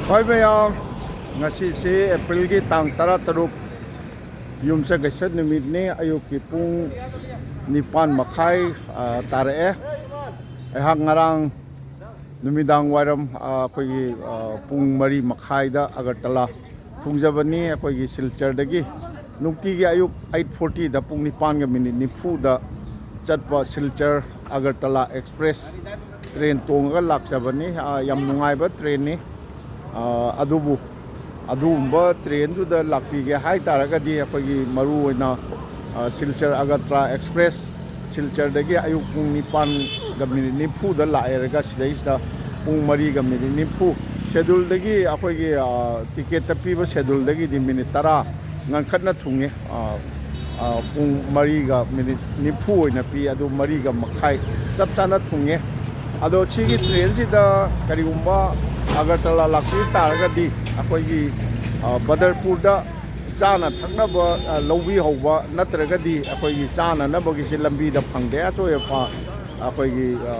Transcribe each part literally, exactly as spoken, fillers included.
ꯍꯣꯏ ꯃꯌꯥꯝ, ꯉꯁꯤꯁꯤ ꯑꯦꯄ꯭ꯔꯤꯜꯒꯤ ꯇꯥꯡ ꯇꯔꯥꯇꯔꯨꯛ, ꯌꯨꯝꯁꯀꯩꯁ ꯅꯨꯃꯤꯠꯅꯤ꯫ ꯑꯌꯨꯛꯀꯤ ꯄꯨꯡ ꯅꯤꯄꯥꯟ ꯃꯈꯥꯏ, ꯑ, ꯇꯥꯔꯛꯑꯦ꯫ ꯑꯩꯍꯥꯛ ꯉꯔꯥꯡ ꯅꯨꯃꯤꯗꯥꯡ ꯋꯥꯏꯔꯝ, ꯑ, ꯑꯩꯈꯣꯏꯒꯤ, ꯑ, ꯄꯨꯡ ꯃꯔꯤ ꯃꯈꯥꯏꯗ ꯑꯒꯔꯇꯂꯥ ꯊꯨꯡꯖꯕꯅꯤ꯫ ꯑꯩꯈꯣꯏꯒꯤ ꯁꯤꯜꯆꯔꯗꯒꯤ ꯅꯨꯡꯇꯤꯒꯤ ꯑꯌꯨꯛ ꯑꯩꯠ ꯐꯣꯔꯇꯤꯗ, ꯄꯨꯡ ꯅꯤꯄꯥꯟꯒ ꯃꯤꯅꯤꯠ ꯅꯤꯐꯨꯗ ꯆꯠꯄ ꯁꯤꯜꯆꯔ ꯑꯒꯔꯇꯂꯥ ꯑꯦꯛꯁꯄ꯭ꯔꯦꯁ ꯇ꯭ꯔꯦꯟ ꯇꯣꯡꯉꯒ ꯂꯥꯛꯆꯕꯅꯤ꯫ ꯑ, ꯌꯥꯝ ꯅꯨꯡꯉꯥꯏꯕ ꯇ꯭ꯔꯦꯟꯅꯤ꯫ ꯑ, ꯑꯗꯨꯕꯨ ꯑꯗꯨꯒꯨꯝꯕ ꯇ꯭ꯔꯦꯟꯗꯨꯗ ꯂꯥꯛꯄꯤꯒꯦ ꯍꯥꯏ ꯇꯥꯔꯒꯗꯤ, ꯑꯩꯈꯣꯏꯒꯤ ꯃꯔꯨꯑꯣꯏꯅ, ꯑ, ꯁꯤꯜꯆꯔ ꯑꯒꯔꯇꯂꯥ ꯑꯦꯛꯁꯄ꯭ꯔꯦꯁ, ꯁꯤꯜꯆꯔꯗꯒꯤ ꯑꯌꯨꯛ ꯄꯨꯡ ꯅꯤꯄꯥꯟꯒ ꯃꯤꯅꯤꯠ ꯅꯤꯐꯨꯗ ꯂꯥꯛꯑꯦꯔꯒ, ꯁꯤꯗꯩꯁꯤꯗ ꯄꯨꯡ ꯃꯔꯤꯒ ꯃꯤꯅꯤꯠ ꯅꯤꯐꯨ, ꯁꯦꯗꯨꯜꯗꯒꯤ, ꯑꯩꯈꯣꯏꯒꯤ, ꯑ, ꯇꯤꯀꯦꯠꯇ ꯄꯤꯕ ꯁꯦꯗꯨꯜꯗꯒꯤꯗꯤ ꯃꯤꯅꯤꯠ ꯇꯔꯥ ꯉꯟꯈꯠꯅ ꯊꯨꯡꯉꯦ꯫ ꯑ, ꯑ, ꯄꯨꯡ ꯃꯔꯤꯒ ꯃꯤꯅꯤꯠ ꯅꯤꯐꯨ ꯑꯣꯏꯅ ꯄꯤ, ꯑꯗꯨ ꯃꯔꯤꯒ ꯃꯈꯥꯏ ꯆꯞ ꯆꯥꯅ ꯊꯨꯡꯉꯦ꯫ ꯑꯗꯣ ꯁꯤꯒꯤ ꯇ꯭ꯔꯦꯟꯁꯤꯗ ꯀꯔꯤꯒꯨꯝꯕ ꯑꯒꯔꯇꯂꯥ ꯂꯥꯛꯄꯤꯕ ꯇꯥꯔꯒꯗꯤ, ꯑꯩꯈꯣꯏꯒꯤ, ꯑ, ꯕꯗꯔꯄꯨꯔꯗ ꯆꯥꯅ ꯊꯛꯅꯕ, ꯑ, ꯂꯧꯕꯤꯍꯧꯕ ꯅꯠꯇ꯭ꯔꯒꯗꯤ, ꯑꯩꯈꯣꯏꯒꯤ ꯆꯥꯅꯅꯕꯒꯤꯁꯦ ꯂꯝꯕꯤꯗ ꯐꯪꯗꯦ꯫ ꯑꯆꯣꯏ ꯑꯄꯥ ꯑꯩꯈꯣꯏꯒꯤ, ꯑ,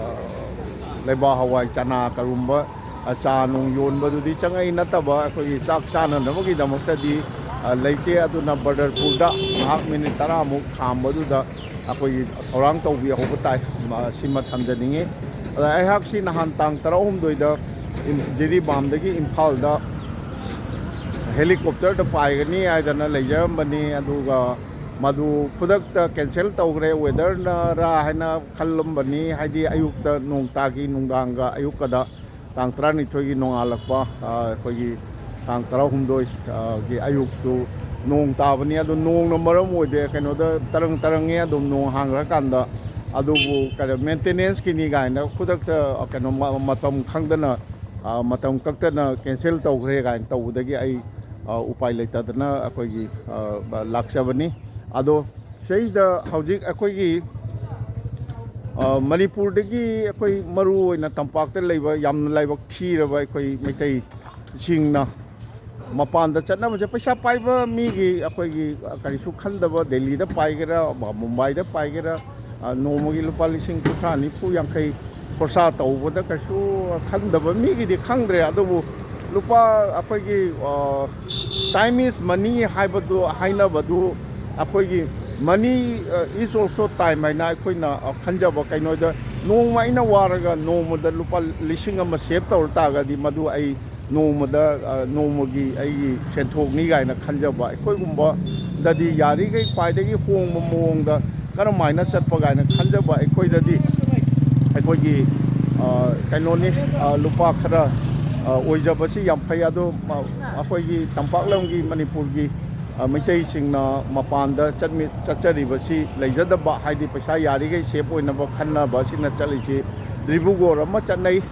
ꯂꯩꯕꯥꯛ ꯍꯋꯥꯏ, ꯆꯅꯥ, ꯀꯔꯨꯝꯕ, ꯑ, ꯆꯥ ꯅꯨꯡ ꯌꯣꯟꯕꯗꯨꯗꯤ ꯆꯪꯉꯛꯏ ꯅꯠꯇꯕ, ꯑꯩꯈꯣꯏꯒꯤ ꯆꯥꯛ ꯆꯥꯅꯅꯕꯒꯤꯗꯃꯛꯇꯗꯤ, ꯑ, ꯂꯩꯇꯦ꯫ ꯑꯗꯨꯅ ꯕꯗꯔꯄꯨꯔꯗ ꯉꯥꯏꯍꯥꯛ ꯃꯤꯅꯤꯠ ꯇꯔꯥꯃꯨꯛ ꯈꯥꯝꯕꯗꯨꯗ ꯑꯩꯈꯣꯏꯒꯤ ꯊꯧꯔꯥꯡ ꯇꯧꯕꯤꯍꯧꯕ ꯇꯥꯏ꯫ ꯃ-, ꯁꯤꯃ ꯊꯝꯖꯅꯤꯡꯉꯤ꯫ ꯑꯗ ꯑꯩꯍꯥꯛꯁꯤ ꯅꯍꯥꯟ ꯇꯥꯡ ꯇꯔꯥꯍꯨꯝꯗꯣꯏꯗ ꯏꯝ-, ꯖꯤꯔꯤꯕꯥꯝꯗꯒꯤ ꯏꯝꯐꯥꯜꯗ ꯍꯦꯂꯤꯀꯣꯞꯇꯔꯗ ꯄꯥꯏꯒꯅꯤ ꯍꯥꯏꯗꯅ ꯂꯩꯖꯔꯝꯕꯅꯤ꯫ ꯑꯗꯨꯒ ꯃꯗꯨ ꯈꯨꯗꯛꯇ ꯀꯦꯟꯁꯦꯜ ꯇꯧꯈ꯭ꯔꯦ꯫ ꯋꯦꯗꯔꯅꯔꯥ ꯍꯥꯏꯅ ꯈꯜꯂꯝꯕꯅꯤ, ꯍꯥꯏꯗꯤ ꯑꯌꯨꯛꯇ ꯅꯣꯡ ꯇꯥꯈꯤ, ꯅꯨꯡꯗꯥꯡꯒ ꯑꯌꯨꯛꯀꯗ ꯇꯥꯡ ꯇꯔꯥꯅꯤꯊꯣꯏꯒꯤ ꯅꯣꯡꯉꯥꯜꯂꯛꯄ, ꯑ, ꯑꯩꯈꯣꯏꯒꯤ ꯇꯥꯡ ꯇꯔꯥꯍꯨꯝꯗꯣꯏ, ꯑ, ꯒꯤ ꯑꯌꯨꯛꯇꯨ ꯅꯣꯡ ꯇꯥꯕꯅꯤ꯫ ꯑꯗꯨ ꯅꯣꯡꯅ ꯃꯔꯝ ꯑꯣꯏꯗꯦ, ꯀꯩꯅꯣꯗ ꯇꯔꯪ ꯇꯔꯪꯉꯦ ꯑꯗꯨꯝ ꯅꯣꯡ ꯍꯥꯡꯈ꯭ꯔꯀꯥꯟꯗ꯫ ꯑꯗꯨꯕꯨ ꯀꯩꯅꯣ, ꯃꯦꯟꯇꯦꯅꯦꯟꯁꯀꯤꯅꯤ ꯀꯥꯏꯅ ꯈꯨꯗꯛꯇ, ꯑ, ꯀꯩꯅꯣ, ꯃ-, ꯃꯇꯝ ꯈꯪꯗꯅ, ꯑ, ꯃꯇꯝ ꯀꯛꯇꯅ ꯀꯦꯟꯁꯦꯜ ꯇꯧꯈ꯭ꯔꯦ ꯀꯥꯏꯅ ꯇꯧꯕꯗꯒꯤ ꯑꯩ, ꯑ, ꯎꯄꯥꯏ ꯂꯩꯇꯗꯅ ꯑꯩꯈꯣꯏꯒꯤ, ꯑ, ꯂꯥꯛꯆꯕꯅꯤ꯫ ꯑꯗꯣ ꯁꯤꯗꯩꯁꯤꯗ ꯍꯧꯖꯤꯛ ꯑꯩꯈꯣꯏꯒꯤ, ꯑ, ꯃꯅꯤꯄꯨꯔꯗꯒꯤ ꯑꯩꯈꯣꯏ ꯃꯔꯨ ꯑꯣꯏꯅ ꯇꯝꯄꯥꯛꯇ ꯂꯩꯕ ꯌꯥꯝꯅ ꯂꯥꯏꯕꯛ ꯊꯤꯔꯕ ꯑꯩꯈꯣꯏ ꯃꯩꯇꯩꯁꯤꯡꯅ ꯃꯄꯥꯟꯗ ꯆꯠꯅꯕꯁꯦ ꯄꯩꯁꯥ ꯄꯥꯏꯕ ꯃꯤꯒꯤ, ꯑꯩꯈꯣꯏꯒꯤ ꯀꯔꯤꯁꯨ ꯈꯟꯗꯕ, ꯗꯦꯜꯂꯤꯗ ꯄꯥꯏꯒꯦꯔꯥ, ꯃꯨꯝꯕꯥꯏꯗ ꯄꯥꯏꯒꯦꯔꯥ, ꯅꯣꯡꯃꯒꯤ ꯂꯨꯄꯥ ꯂꯤꯁꯤꯡ ꯀꯨꯟꯊ꯭ꯔꯥ, ꯅꯤꯐꯨ, ꯌꯥꯡꯈꯩ ꯈꯣꯔꯁꯥ ꯇꯧꯕꯗ ꯀꯩꯁꯨ ꯈꯟꯗꯕ ꯃꯤꯒꯤꯗꯤ ꯈꯪꯗ꯭ꯔꯦ꯫ ꯑꯗꯨꯕꯨ ꯂꯨꯄꯥ, ꯑꯩꯈꯣꯏꯒꯤ time is money ꯍꯥꯏꯕꯗꯨ, ꯍꯥꯏꯅꯕꯗꯨ, ꯑꯩꯈꯣꯏꯒꯤ money is also time ꯍꯥꯏꯅ ꯑꯩꯈꯣꯏꯅ ꯈꯟꯖꯕ, ꯀꯩꯅꯣꯗ ꯅꯣꯡꯃ ꯑꯩꯅ ꯋꯥꯔꯒ ꯅꯣꯡꯃꯗ ꯂꯨꯄꯥ ꯂꯤꯁꯤꯡ ꯑꯃ save ꯇꯧꯔ ꯇꯥꯔꯒꯗꯤ, ꯃꯗꯨ ꯑꯩ ꯅꯣꯡꯃꯗ, ꯅꯣꯡꯃꯒꯤ ꯑꯩꯒꯤ ꯁꯦꯟꯊꯣꯛꯅꯤ ꯀꯥꯏꯅ ꯈꯟꯖꯕ, ꯑꯩꯈꯣꯏꯒꯨꯝꯕꯗꯗꯤ ꯌꯥꯔꯤꯈꯩ ꯈ꯭ꯋꯥꯏꯗꯒꯤ ꯍꯣꯡꯕ ꯃꯑꯣꯡꯗ ꯀꯔꯝ ꯍꯥꯏꯅ ꯆꯠꯄ ꯀꯥꯏꯅ ꯈꯟꯖꯕ ꯑꯩꯈꯣꯏꯗꯗꯤ, ꯑꯩꯈꯣꯏꯒꯤ ꯀꯩꯅꯣꯅꯤ, ꯂꯨꯄꯥ ꯈꯔ ꯑꯣꯏꯖꯕꯁꯤ ꯌꯥꯝ ꯐꯩ꯫ ꯑꯗꯣ ꯑꯩꯈꯣꯏꯒꯤ ꯇꯝꯄꯥꯛ ꯂꯝꯒꯤ, ꯃꯅꯤꯄꯨꯔꯒꯤ ꯃꯩꯇꯩꯁꯤꯡꯅ ꯃꯄꯥꯟꯗ ꯆꯠꯃꯤ ꯆꯠꯆꯔꯤꯕꯁꯤ ꯂꯩꯖꯗꯕ, ꯍꯥꯏꯗꯤ ꯄꯩꯁꯥ ꯌꯥꯔꯤꯈꯩ save ꯑꯣꯏꯅꯕ ꯈꯟꯅꯕ ꯑꯁꯤꯅ ꯆꯠꯂꯤꯁꯤ꯫ ꯗ꯭ꯔꯤꯕꯨꯒꯣꯔ ꯑꯃ ꯆꯠꯅꯩ,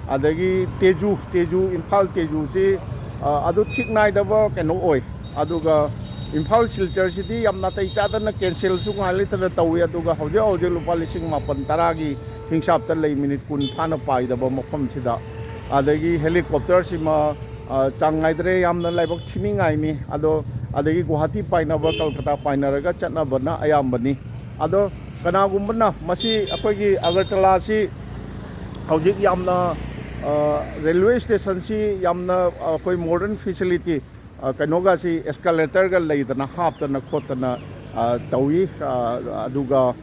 ꯑꯗꯒꯤ ꯇꯦꯖꯨ, ꯇꯦꯖꯨ, ꯏꯝꯐꯥꯜ ꯇꯦꯖꯨꯁꯤ ꯑꯗꯨ ꯊꯤꯛ ꯅꯥꯏꯗꯕ ꯀꯩꯅꯣ ꯑꯣꯏ꯫ ꯑꯗꯨꯒ ꯏꯝꯐꯥꯜ ꯁꯤꯜꯆꯔꯁꯤꯗꯤ ꯌꯥꯝ ꯅꯥꯇꯩ ꯆꯥꯗꯅ cancel ꯁꯨ ꯉꯥꯏ ꯂꯩꯇꯅ ꯇꯧꯏ꯫ ꯑꯗꯨꯒ ꯍꯧꯖꯤꯛ ꯍꯧꯖꯤꯛ ꯂꯨꯄꯥ ꯂꯤꯁꯤꯡ ꯃꯥꯄꯟ ꯇꯔꯥꯒꯤ ꯍꯤꯡꯁꯥꯞꯇ ꯂꯩ, ꯃꯤꯅꯤꯠ ꯀꯨꯟ ꯐꯥꯅ ꯄꯥꯏꯗꯕ ꯃꯐꯝꯁꯤꯗ꯫ ꯑꯗꯒꯤ helicopter ꯁꯤꯃ ꯆꯥꯡ ꯅꯥꯏꯗ꯭ꯔꯦ, ꯌꯥꯝꯅ ꯂꯥꯏꯕꯛ ꯊꯤꯅꯤꯡꯉꯥꯏꯅꯤ꯫ ꯑꯗꯣ ꯑꯗꯒꯤ ꯒꯨꯋꯥꯍꯥꯇꯤ ꯄꯥꯏꯅꯕ, ꯀꯜꯀꯇꯥ ꯄꯥꯏꯅꯔꯒ ꯆꯠꯅꯕꯅ ꯑꯌꯥꯝꯕꯅꯤ꯫ ꯑꯗꯣ ꯀꯅꯥꯒꯨꯝꯕꯅ ꯃꯁꯤ, ꯑꯩꯈꯣꯏꯒꯤ ꯑꯒꯔꯇꯂꯥꯁꯤ ꯍꯧꯖꯤꯛ ꯌꯥꯝꯅ railway station ꯁꯤ ꯌꯥꯝꯅ ꯑꯩꯈꯣꯏ modern facility, ꯀꯩꯅꯣꯒꯁꯤ escalator ꯒ ꯂꯩꯗꯅ ꯍꯥꯞꯇꯅ ꯈꯣꯠꯇꯅ ꯇꯧꯏ꯫ ꯑꯗꯨꯒ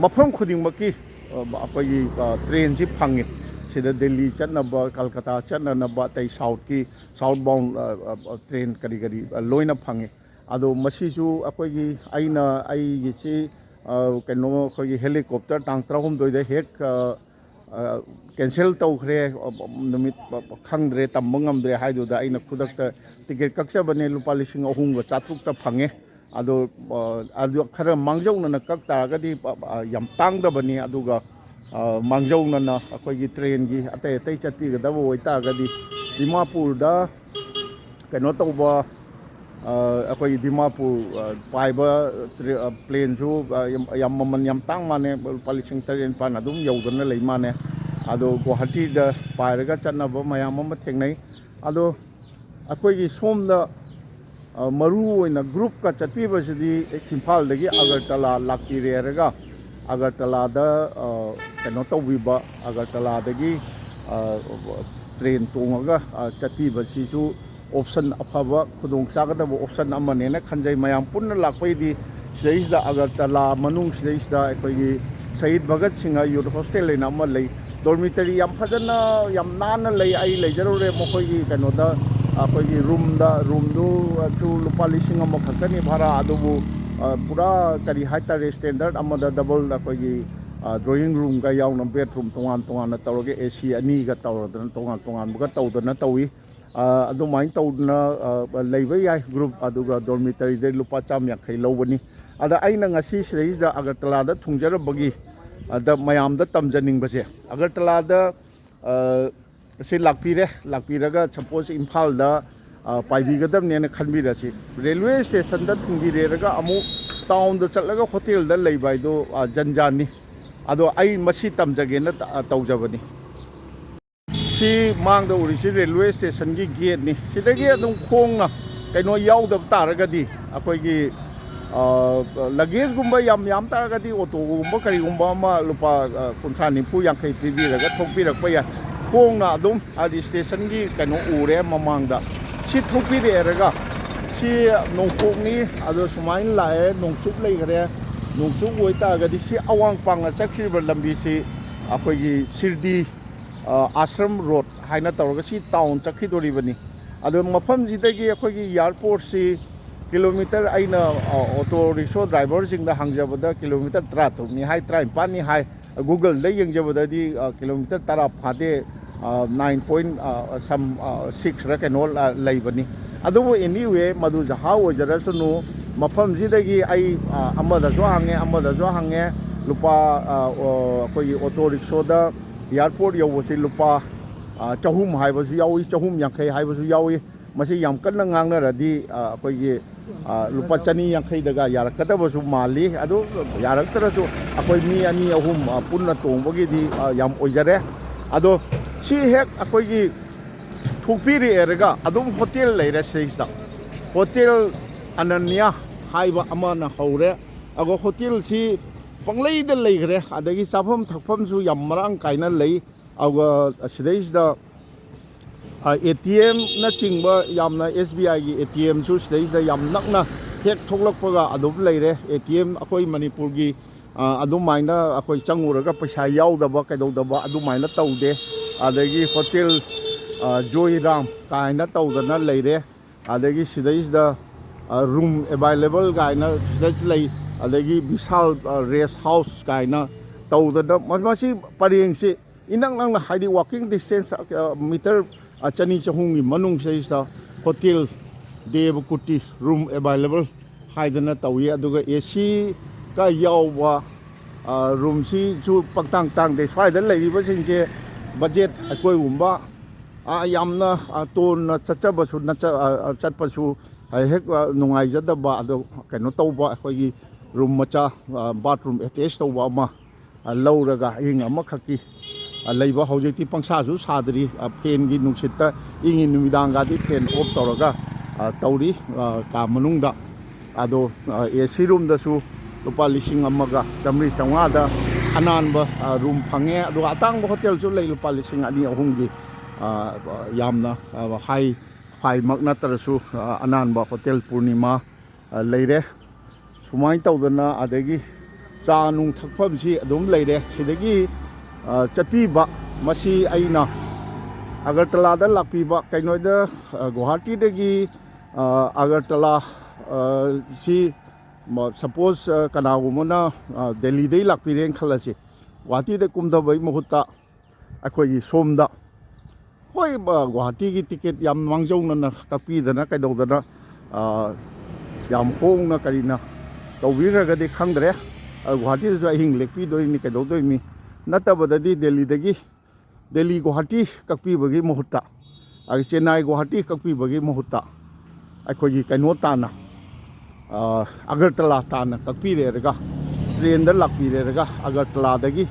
ꯃꯐꯝ ꯈꯨꯗꯤꯡꯃꯛꯀꯤ ꯑꯩꯈꯣꯏꯒꯤ train ꯁꯤ ꯐꯪꯉꯤ꯫ ꯁꯤꯗ ꯗꯦꯜꯂꯤ ꯆꯠꯅꯕ, ꯀꯜꯀꯇꯥ ꯆꯠꯅꯅꯕ, ꯑꯇꯩ south ꯀꯤ, south bound train ꯀꯔꯤ ꯀꯔꯤ ꯂꯣꯏꯅ ꯐꯪꯉꯤ꯫ ꯑꯗꯣ ꯃꯁꯤꯁꯨ ꯑꯩꯈꯣꯏꯒꯤ, ꯑꯩꯅ ꯑꯩꯒꯤꯁꯤ ꯀꯩꯅꯣ, ꯑꯩꯈꯣꯏꯒꯤ helicopter ꯇꯥꯡ ꯇꯔꯥꯍꯨꯝꯗꯣꯏꯗ ꯍꯦꯛ cancel ꯇꯧꯈ꯭ꯔꯦ, ꯅꯨꯃꯤꯠ ꯈꯪꯗ꯭ꯔꯦ, ꯇꯝꯕ ꯉꯝꯗ꯭ꯔꯦ ꯍꯥꯏꯗꯨꯗ ꯑꯩꯅ ꯈꯨꯗꯛꯇ ticket ꯀꯛꯆꯕꯅꯦ, ꯂꯨꯄꯥ ꯂꯤꯁꯤꯡ ꯑꯍꯨꯝꯒ ꯆꯥꯇ꯭ꯔꯨꯛꯇ ꯐꯪꯉꯦ꯫ ꯑꯗꯣ ꯑꯗꯨ ꯈꯔ ꯃꯥꯡꯖꯧꯅꯅ ꯀꯛ ꯇꯥꯔꯒꯗꯤ ꯌꯥꯝ ꯇꯥꯡꯗꯕꯅꯤ꯫ ꯑꯗꯨꯒ ꯃꯥꯡꯖꯧꯅꯅ ꯑꯩꯈꯣꯏꯒꯤ train ꯒꯤ ꯑꯇꯩ ꯑꯇꯩ ꯆꯠꯄꯤꯒꯗꯕ ꯑꯣꯏꯇꯥꯔꯒꯗꯤ, ꯗꯤꯃꯥꯄꯨꯔꯗ ꯀꯩꯅꯣ ꯇꯧꯕ, ꯑꯩꯈꯣꯏꯒꯤ ꯗꯤꯃꯥꯄꯨꯔ ꯄꯥꯏꯕ train ꯁꯨ ꯌꯥꯝ ꯃꯃꯜ ꯌꯥꯝ ꯇꯥꯡ ꯃꯥꯟꯅꯦ, ꯂꯨꯄꯥ ꯂꯤꯁꯤꯡ ꯇꯔꯦꯠ ꯅꯤꯄꯥꯜ ꯑꯗꯨꯝ ꯌꯧꯗꯅ ꯂꯩ ꯃꯥꯟꯅꯦ꯫ ꯑꯗꯣ ꯒꯨꯋꯥꯍꯥꯇꯤꯗ ꯄꯥꯏꯔꯒ ꯆꯠꯅꯕ ꯃꯌꯥꯝ ꯑꯃ ꯊꯦꯡꯅꯩ꯫ ꯑꯗꯣ ꯑꯩꯈꯣꯏꯒꯤ ꯁꯣꯝꯗ, ꯑ, ꯃꯔꯨ ꯑꯣꯏꯅ ꯒ꯭ꯔꯨꯞꯀ ꯆꯠꯄꯤꯕꯁꯤꯗꯤ ꯏꯝꯐꯥꯜꯗꯒꯤ ꯑꯒꯔꯇꯂꯥ ꯂꯥꯛꯄꯤꯔꯦ ꯍꯥꯏꯔꯒ, ꯑꯒꯔꯇꯂꯥꯗ, ꯑ, ꯀꯩꯅꯣ ꯇꯧꯕꯤꯕ, ꯑꯒꯔꯇꯂꯥꯗꯒꯤ, ꯑ, ꯇ꯭ꯔꯦꯟ ꯇꯣꯡꯉꯒ, ꯑ, ꯆꯠꯄꯤꯕꯁꯤꯁꯨ ꯑꯣꯞꯁꯟ ꯑꯐꯕ, ꯈꯨꯗꯣꯡ ꯆꯥꯒꯗꯕ ꯑꯣꯞꯁꯟ ꯑꯃꯅꯦꯅ ꯈꯟꯖꯩ꯫ ꯃꯌꯥꯝ ꯄꯨꯟꯅ ꯂꯥꯛꯄꯩꯗꯤ ꯁꯤꯗꯩꯁꯤꯗ, ꯑꯒꯔꯇꯂꯥ ꯃꯅꯨꯡ ꯁꯤꯗꯩꯁꯤꯗ ꯑꯩꯈꯣꯏꯒꯤ ꯁꯍꯤꯗ ꯚꯒꯠ ꯁꯤꯡꯍ ꯌꯨꯠ ꯍꯣꯁꯇꯦꯜ ꯍꯥꯏꯅ ꯑꯃ ꯂꯩ꯫ ꯗꯣꯔꯃꯤꯇꯔꯤ ꯌꯥꯝ ꯐꯖꯅ, ꯌꯥꯝ ꯅꯥꯟꯅ ꯂꯩ꯫ ꯑꯩ ꯂꯩꯖꯔꯨꯔꯦ ꯃꯈꯣꯏꯒꯤ ꯀꯩꯅꯣꯗ, ꯑꯩꯈꯣꯏꯒꯤ ꯔꯨꯝꯗ꯫ ꯔꯨꯝꯗꯨꯁꯨ ꯂꯨꯄꯥ ꯂꯤꯁꯤꯡ ꯑꯃ ꯈꯛꯇꯅꯤ ꯚꯔꯥ, ꯑꯗꯨꯕꯨ, ꯑ, ꯄꯨꯔꯥ ꯀꯔꯤ ꯍꯥꯏꯇꯥꯔꯦ, ꯁ꯭ꯇꯦꯟꯗꯔꯠ ꯑꯃꯗ ꯗꯕꯜ, ꯑꯩꯈꯣꯏꯒꯤ, ꯑ, ꯗ꯭ꯔꯣꯌꯤꯡ ꯔꯨꯝꯒ ꯌꯥꯎꯅ ꯕꯦꯗꯔꯨꯝ ꯇꯣꯉꯥꯟ ꯇꯣꯉꯥꯟꯅ ꯇꯧꯔꯒ, ꯑꯦ ꯁꯤ ꯑꯅꯤꯒ ꯇꯧꯔꯗꯅ, ꯇꯣꯉꯥꯟ ꯇꯣꯉꯥꯟꯕꯒ ꯇꯧꯗꯅ ꯇꯧꯏ꯫ ꯑ, ꯑꯗꯨꯃꯥꯏꯅ ꯇꯧꯗꯅ, ꯑ, ꯂꯩꯕ ꯌꯥꯏ ꯒ꯭ꯔꯨꯞ꯫ ꯑꯗꯨꯒ ꯗꯣꯔꯃꯤꯇꯔꯤꯗꯩ ꯂꯨꯄꯥ ꯆꯥꯝ ꯌꯥꯡꯈꯩ ꯂꯧꯕꯅꯤ꯫ ꯑꯗ ꯑꯩꯅ ꯉꯁꯤ ꯁꯤꯗꯩꯁꯤꯗ ꯑꯒꯔꯇꯂꯥꯗ ꯊꯨꯡꯖꯔꯝꯕꯒꯤ, ꯑꯗ ꯃꯌꯥꯝꯗ ꯇꯝꯖꯅꯤꯡꯕꯁꯦ, ꯑꯒꯔꯇꯂꯥꯗ, ꯑ, ꯁꯤ ꯂꯥꯛꯄꯤꯔꯦ, ꯂꯥꯛꯄꯤꯔꯒ ꯁꯄꯣꯁ ꯏꯝꯐꯥꯜꯗ, ꯑ, ꯄꯥꯏꯕꯤꯒꯗꯕꯅꯦꯅ ꯈꯟꯕꯤꯔꯁꯤ꯫ ꯔꯦꯜꯋꯦ ꯁ꯭ꯇꯦꯁꯟꯗ ꯊꯨꯡꯕꯤꯔꯦꯔꯒ ꯑꯃꯨꯛ ꯇꯥꯎꯟꯗ ꯆꯠꯂꯒ ꯍꯣꯇꯦꯜꯗ ꯂꯩꯕ ꯍꯥꯏꯗꯣ, ꯑ, ꯖꯟꯖꯥꯟꯅꯤ꯫ ꯑꯗꯣ ꯑꯩ ꯃꯁꯤ ꯇꯝꯖꯒꯦꯅ ꯇ-, ꯇꯧꯖꯕꯅꯤ꯫ ꯁꯤ ꯃꯥꯡꯗ ꯎꯔꯤꯁꯤ ꯔꯦꯜꯋꯦ ꯁ꯭ꯇꯦꯁꯟꯒꯤ ꯒꯦꯠꯅꯤ꯫ ꯁꯤꯗꯒꯤ ꯑꯗꯨꯝ ꯈꯣꯡꯅ ꯀꯩꯅꯣ ꯌꯥꯎꯗꯕ ꯇꯥꯔꯒꯗꯤ, ꯑꯩꯈꯣꯏꯒꯤ, ꯑ, ꯂꯒꯦꯖꯒꯨꯝꯕ ꯌꯥꯝ ꯌꯥꯝ ꯇꯥꯔꯒꯗꯤ ꯑꯣꯇꯣꯒꯨꯝꯕ ꯀꯔꯤꯒꯨꯝꯕ ꯑꯃ ꯂꯨꯄꯥ, ꯑ, ꯀꯨꯟꯊ꯭ꯔꯥ ꯅꯤꯐꯨ ꯌꯥꯡꯈꯩ ꯄꯤꯕꯤꯔꯒ ꯊꯣꯛꯄꯤꯔꯛꯄ ꯌꯥꯏ꯫ ꯈꯣꯡꯅ ꯑꯗꯨꯝ, ꯍꯥꯏꯗꯤ ꯁ꯭ꯇꯦꯁꯟꯒꯤ ꯀꯩꯅꯣ ꯎꯔꯦ ꯃꯃꯥꯡꯗ꯫ ꯁꯤ ꯊꯣꯛꯄꯤꯔꯛꯑꯦꯔꯒ ꯁꯤ ꯅꯣꯡꯄꯣꯛꯅꯤ꯫ ꯑꯗꯣ ꯁꯨꯃꯥꯏꯅ ꯂꯥꯛꯑꯦ, ꯅꯣꯡꯆꯨꯞ ꯂꯩꯈ꯭ꯔꯦ꯫ ꯅꯣꯡꯆꯨꯞ ꯑꯣꯏꯇꯥꯔꯒꯗꯤ ꯁꯤ ꯑꯋꯥꯡ ꯄꯥꯡꯅ ꯆꯠꯈ꯭ꯔꯤꯕ ꯂꯝꯕꯤꯁꯤ ꯑꯩꯈꯣꯏꯒꯤ ꯁꯤꯔꯗꯤ, ꯑ, ꯑꯥꯁ꯭ꯔꯝ ꯔꯣꯗ ꯍꯥꯏꯅ ꯇꯧꯔꯒ ꯁꯤ ꯇꯥꯎꯟ ꯆꯠꯈꯤꯗꯣꯔꯤꯕꯅꯤ꯫ ꯑꯗꯣ ꯃꯐꯝꯁꯤꯗꯒꯤ ꯑꯩꯈꯣꯏꯒꯤ ꯑꯦꯌꯥꯔꯄꯣꯔꯠꯁꯤ ꯀꯤꯂꯣꯃꯤꯇꯔ, ꯑꯩꯅ, ꯑ, ꯑꯣꯇꯣ ꯔꯤꯛꯁꯣ ꯗ꯭ꯔꯥꯏꯚꯔꯁꯤꯡꯗ ꯍꯪꯖꯕꯗ ꯀꯤꯂꯣꯃꯤꯇꯔ ꯇꯔꯥꯇꯔꯨꯛꯅꯤ ꯍꯥꯏ, ꯇꯔꯥꯅꯤꯄꯥꯟꯅꯤ ꯍꯥꯏ꯫ Google-ꯗ ꯌꯦꯡꯖꯕꯗꯗꯤ, ꯑ, ꯀꯤꯂꯣꯃꯤꯇꯔ ꯇꯔꯥ ꯐꯥꯗꯦ, ꯑ, nine point, ꯑ, some, ꯑ, six-ꯔ ꯀꯩꯅꯣ, ꯑ, ꯂꯩꯕꯅꯤ꯫ ꯑꯗꯨꯕꯨ anyway, ꯃꯗꯨ ꯖꯍꯥ ꯑꯣꯏꯖꯔꯁꯅꯨ, ꯃꯐꯝꯁꯤꯗꯒꯤ ꯑꯩ, ꯑ, ꯑꯃꯗꯁꯨ ꯍꯪꯉꯦ, ꯑꯃꯗꯁꯨ ꯍꯪꯉꯦ, ꯂꯨꯄꯥ, ꯑ, ꯑꯣ, ꯑꯩꯈꯣꯏꯒꯤ ꯑꯣꯇꯣ ꯔꯤꯛꯁꯣꯗ ꯑꯦꯌꯥꯔꯄꯣꯔꯠ ꯌꯧꯕꯁꯤ ꯂꯨꯄꯥ, ꯑ, ꯆꯍꯨꯝ ꯍꯥꯏꯕꯁꯨ ꯌꯥꯎꯏ, ꯆꯍꯨꯝ ꯌꯥꯡꯈꯩ ꯍꯥꯏꯕꯁꯨ ꯌꯥꯎꯏ꯫ ꯃꯁꯤ ꯌꯥꯝ ꯀꯟꯅ ꯉꯥꯡꯅꯔꯗꯤ, ꯑ, ꯑꯩꯈꯣꯏꯒꯤ, ꯑ, ꯂꯨꯄꯥ ꯆꯅꯤ ꯌꯥꯡꯈꯩꯗꯒ ꯌꯥꯔꯛꯀꯗꯕꯁꯨ ꯃꯥꯜꯂꯤ꯫ ꯑꯗꯨ ꯌꯥꯔꯛꯇ꯭ꯔꯁꯨ ꯑꯩꯈꯣꯏ ꯃꯤ ꯑꯅꯤ ꯑꯍꯨꯝ, ꯑ, ꯄꯨꯟꯅ ꯇꯣꯡꯕꯒꯤꯗꯤ, ꯑ, ꯌꯥꯝ ꯑꯣꯏꯖꯔꯦ꯫ ꯑꯗꯣ ꯁꯤ ꯍꯦꯛ ꯑꯩꯈꯣꯏꯒꯤ ꯊꯣꯛꯄꯤꯔꯛꯑꯦꯔꯒ ꯑꯗꯨꯝ ꯍꯣꯇꯦꯜ ꯂꯩꯔꯦ ꯁꯤꯗꯩꯁꯤꯗ꯫ ꯍꯣꯇꯦꯜ ꯑꯅꯅ꯭ꯌ ꯍꯥꯏꯕ ꯑꯃꯅ ꯍꯧꯔꯦ꯫ ꯑꯗꯨꯒ ꯍꯣꯇꯦꯜꯁꯤ ꯄꯪꯂꯩꯗ ꯂꯩꯈ꯭ꯔꯦ꯫ ꯑꯗꯒꯤ ꯆꯥꯐꯝ ꯊꯛꯐꯝꯁꯨ ꯌꯥꯝ ꯃꯔꯥꯡ ꯀꯥꯏꯅ ꯂꯩ꯫ ꯑꯗꯨꯒ ꯁꯤꯗꯩꯁꯤꯗ ꯑꯦ ꯇꯤ ꯑꯦꯝꯅꯆꯤꯡꯕ ꯌꯥꯝꯅ, ꯑꯦꯁ ꯕꯤ ꯑꯥꯏꯒꯤ ꯑꯦ ꯇꯤ ꯑꯦꯝꯁꯨ ꯁꯤꯗꯩꯁꯤꯗ ꯌꯥꯝ ꯅꯛꯅ ꯍꯦꯛ ꯊꯣꯛꯂꯛꯄꯒ ꯑꯗꯨꯝ ꯂꯩꯔꯦ꯫ ꯑꯦ ꯇꯤ ꯑꯦꯝ ꯑꯩꯈꯣꯏ ꯃꯅꯤꯄꯨꯔꯒꯤ ꯑꯗꯨꯃꯥꯏꯅ ꯑꯩꯈꯣꯏ ꯆꯪꯉꯨꯔꯒ ꯄꯩꯁꯥ ꯌꯥꯎꯗꯕ ꯀꯩꯗꯧꯗꯕ ꯑꯗꯨꯃꯥꯏꯅ ꯇꯧꯗꯦ꯫ ꯑꯗꯒꯤ ꯍꯣꯇꯦꯜ ꯖꯣꯏꯔꯥꯝ ꯀꯥꯏꯅ ꯇꯧꯗꯅ ꯂꯩꯔꯦ꯫ ꯑꯗꯒꯤ ꯁꯤꯗꯩꯁꯤꯗ ꯔꯨꯝ ꯑꯦꯕꯥꯏꯂꯦꯕꯜ ꯀꯥꯏꯅ ꯁꯤꯗ ꯂꯩ꯫ ꯑꯗꯒꯤ ꯕꯤꯁꯥꯜ ꯔꯦꯁ ꯍꯥꯎꯁ ꯀꯥꯏꯅ ꯇꯧꯗꯅ, ꯃ-, ꯃꯁꯤ ꯄꯔꯦꯡꯁꯤ ꯏꯅꯛ ꯅꯛꯅ, ꯍꯥꯏꯗꯤ walking distance, ꯃꯤꯇꯔ ꯆꯅꯤ ꯆꯍꯨꯝꯒꯤ ꯃꯅꯨꯡꯁꯤꯗꯩꯁꯤꯗ ꯍꯣꯇꯦꯜ ꯗꯦꯕ ꯀꯨꯇꯤ ꯔꯨꯝ ꯑꯦꯕꯥꯏꯂꯦꯕꯜ ꯍꯥꯏꯗꯅ ꯇꯧꯏ꯫ ꯑꯗꯨꯒ ꯑꯦ ꯁꯤꯒ ꯌꯥꯎꯕ ꯔꯨꯝꯁꯤꯁꯨ ꯄꯪꯇꯥꯡ ꯇꯥꯡꯗꯦ꯫ ꯁ꯭ꯋꯥꯏꯗ ꯂꯩꯔꯤꯕꯁꯤꯡꯁꯦ ꯕꯖꯦꯠ ꯑꯩꯈꯣꯏꯒꯨꯝꯕ ꯌꯥꯝꯅ ꯇꯣꯟꯅ ꯆꯠꯆꯕꯁꯨ, ꯆꯠꯄꯁꯨ ꯍꯦꯛ ꯅꯨꯡꯉꯥꯏꯖꯗꯕ, ꯑꯗꯣ ꯀꯩꯅꯣ ꯇꯧꯕ, ꯑꯩꯈꯣꯏꯒꯤ ꯔꯨꯝ ꯃꯆꯥ, ꯕꯥꯠꯔꯨꯝ ꯑꯦꯇꯦꯆ ꯇꯧꯕ ꯑꯃ ꯂꯧꯔꯒ ꯑꯍꯤꯡ ꯑꯃꯈꯛꯀꯤ ꯂꯩꯕ꯫ ꯍꯧꯖꯤꯛꯇꯤ ꯄꯪꯁꯥꯁꯨ ꯁꯥꯗ꯭ꯔꯤ, ꯐꯦꯟꯒꯤ ꯅꯨꯡꯁꯤꯠꯇ ꯏꯪꯉꯤ꯫ ꯅꯨꯃꯤꯗꯥꯡꯒꯗꯤ ꯐꯦꯟ ꯑꯣꯐ ꯇꯧꯔꯒ ꯇꯧꯔꯤ ꯀꯥ ꯃꯅꯨꯡꯗ꯫ ꯑꯗꯣ ꯑꯦ ꯁꯤ ꯔꯨꯝꯗꯁꯨ ꯂꯨꯄꯥ ꯂꯤꯁꯤꯡ ꯑꯃꯒ ꯆꯥꯝꯃꯔꯤ ꯆꯥꯝꯃꯉꯥꯗ ꯑꯅꯥꯟꯕ ꯔꯨꯝ ꯐꯪꯉꯦ꯫ ꯑꯗꯨꯒ ꯑꯇꯥꯡꯕ ꯍꯣꯇꯦꯜꯁꯨ ꯂꯩ, ꯂꯨꯄꯥ ꯂꯤꯁꯤꯡ ꯑꯅꯤ ꯑꯍꯨꯝꯒꯤ ꯌꯥꯝꯅ ꯍꯥꯏ ꯐꯥꯏꯃꯛ ꯅꯠꯇ꯭ꯔꯁꯨ ꯑꯅꯥꯟꯕ ꯍꯣꯇꯦꯜ ꯄꯨꯔꯅꯤꯃꯥ ꯂꯩꯔꯦ꯫ ꯁꯨꯃꯥꯏꯅ ꯇꯧꯗꯅ, ꯑꯗꯒꯤ ꯆꯥ ꯅꯨꯡ ꯊꯛꯐꯝꯁꯤ ꯑꯗꯨꯝ ꯂꯩꯔꯦ꯫ ꯁꯤꯗꯒꯤ ꯆꯠꯄꯤꯕ, ꯃꯁꯤ ꯑꯩꯅ ꯑꯒꯔꯇꯂꯥꯗ ꯂꯥꯛꯄꯤꯕ, ꯀꯩꯅꯣꯗ, ꯒꯨꯋꯥꯍꯥꯇꯤꯗꯒꯤ ꯑꯒꯔꯇꯂꯥ ꯁꯤ, ꯁꯄꯣꯁ, ꯀꯅꯥꯒꯨꯝꯕꯅ ꯗꯦꯜꯂꯤꯗꯒꯤ ꯂꯥꯛꯄꯤꯔꯦꯅ ꯈꯜꯂꯁꯤ, ꯒꯨꯋꯥꯍꯥꯇꯤꯗ ꯀꯨꯝꯊꯕꯒꯤ ꯃꯍꯨꯠꯇ ꯑꯩꯈꯣꯏꯒꯤ ꯁꯣꯝꯗ, ꯍꯣꯏ, ꯒꯨꯋꯥꯍꯥꯇꯤꯒꯤ ꯇꯤꯀꯦꯠ ꯌꯥꯝ ꯃꯥꯡꯖꯧꯅꯅ ꯀꯛꯄꯤꯗꯅ ꯀꯩꯗꯧꯗꯅ ꯌꯥꯝ ꯍꯣꯡꯅ ꯀꯔꯤꯅ ꯇꯧꯕꯤꯈ꯭ꯔꯒꯗꯤ ꯈꯪꯗ꯭ꯔꯦ꯫ ꯒꯨꯋꯥꯍꯥꯇꯤꯗꯁꯨ ꯑꯍꯤꯡ ꯂꯦꯛꯄꯤꯗꯣꯏꯅꯤ, ꯀꯩꯗꯧꯗꯣꯏꯅꯤ? ꯅꯠꯇꯕꯗꯗꯤ ꯗꯦꯜꯂꯤꯗꯒꯤ, ꯗꯦꯜꯂꯤ ꯒꯨꯋꯥꯍꯥꯇꯤ ꯀꯛꯄꯤꯕꯒꯤ ꯃꯍꯨꯠꯇ, ꯑꯗꯒꯤ ꯆꯦꯟꯅꯥꯏ ꯒꯨꯋꯥꯍꯥꯇꯤ ꯀꯛꯄꯤꯕꯒꯤ ꯃꯍꯨꯠꯇ ꯑꯩꯈꯣꯏꯒꯤ ꯀꯩꯅꯣ ꯇꯥꯅ, ꯑꯒꯔꯇꯂꯥ ꯇꯥꯅ ꯀꯛꯄꯤꯔꯦꯔꯒ, ꯇ꯭ꯔꯦꯟꯗ ꯂꯥꯛꯄꯤꯔꯦꯔꯒ, ꯑꯒꯔꯇꯂꯥꯗꯒꯤ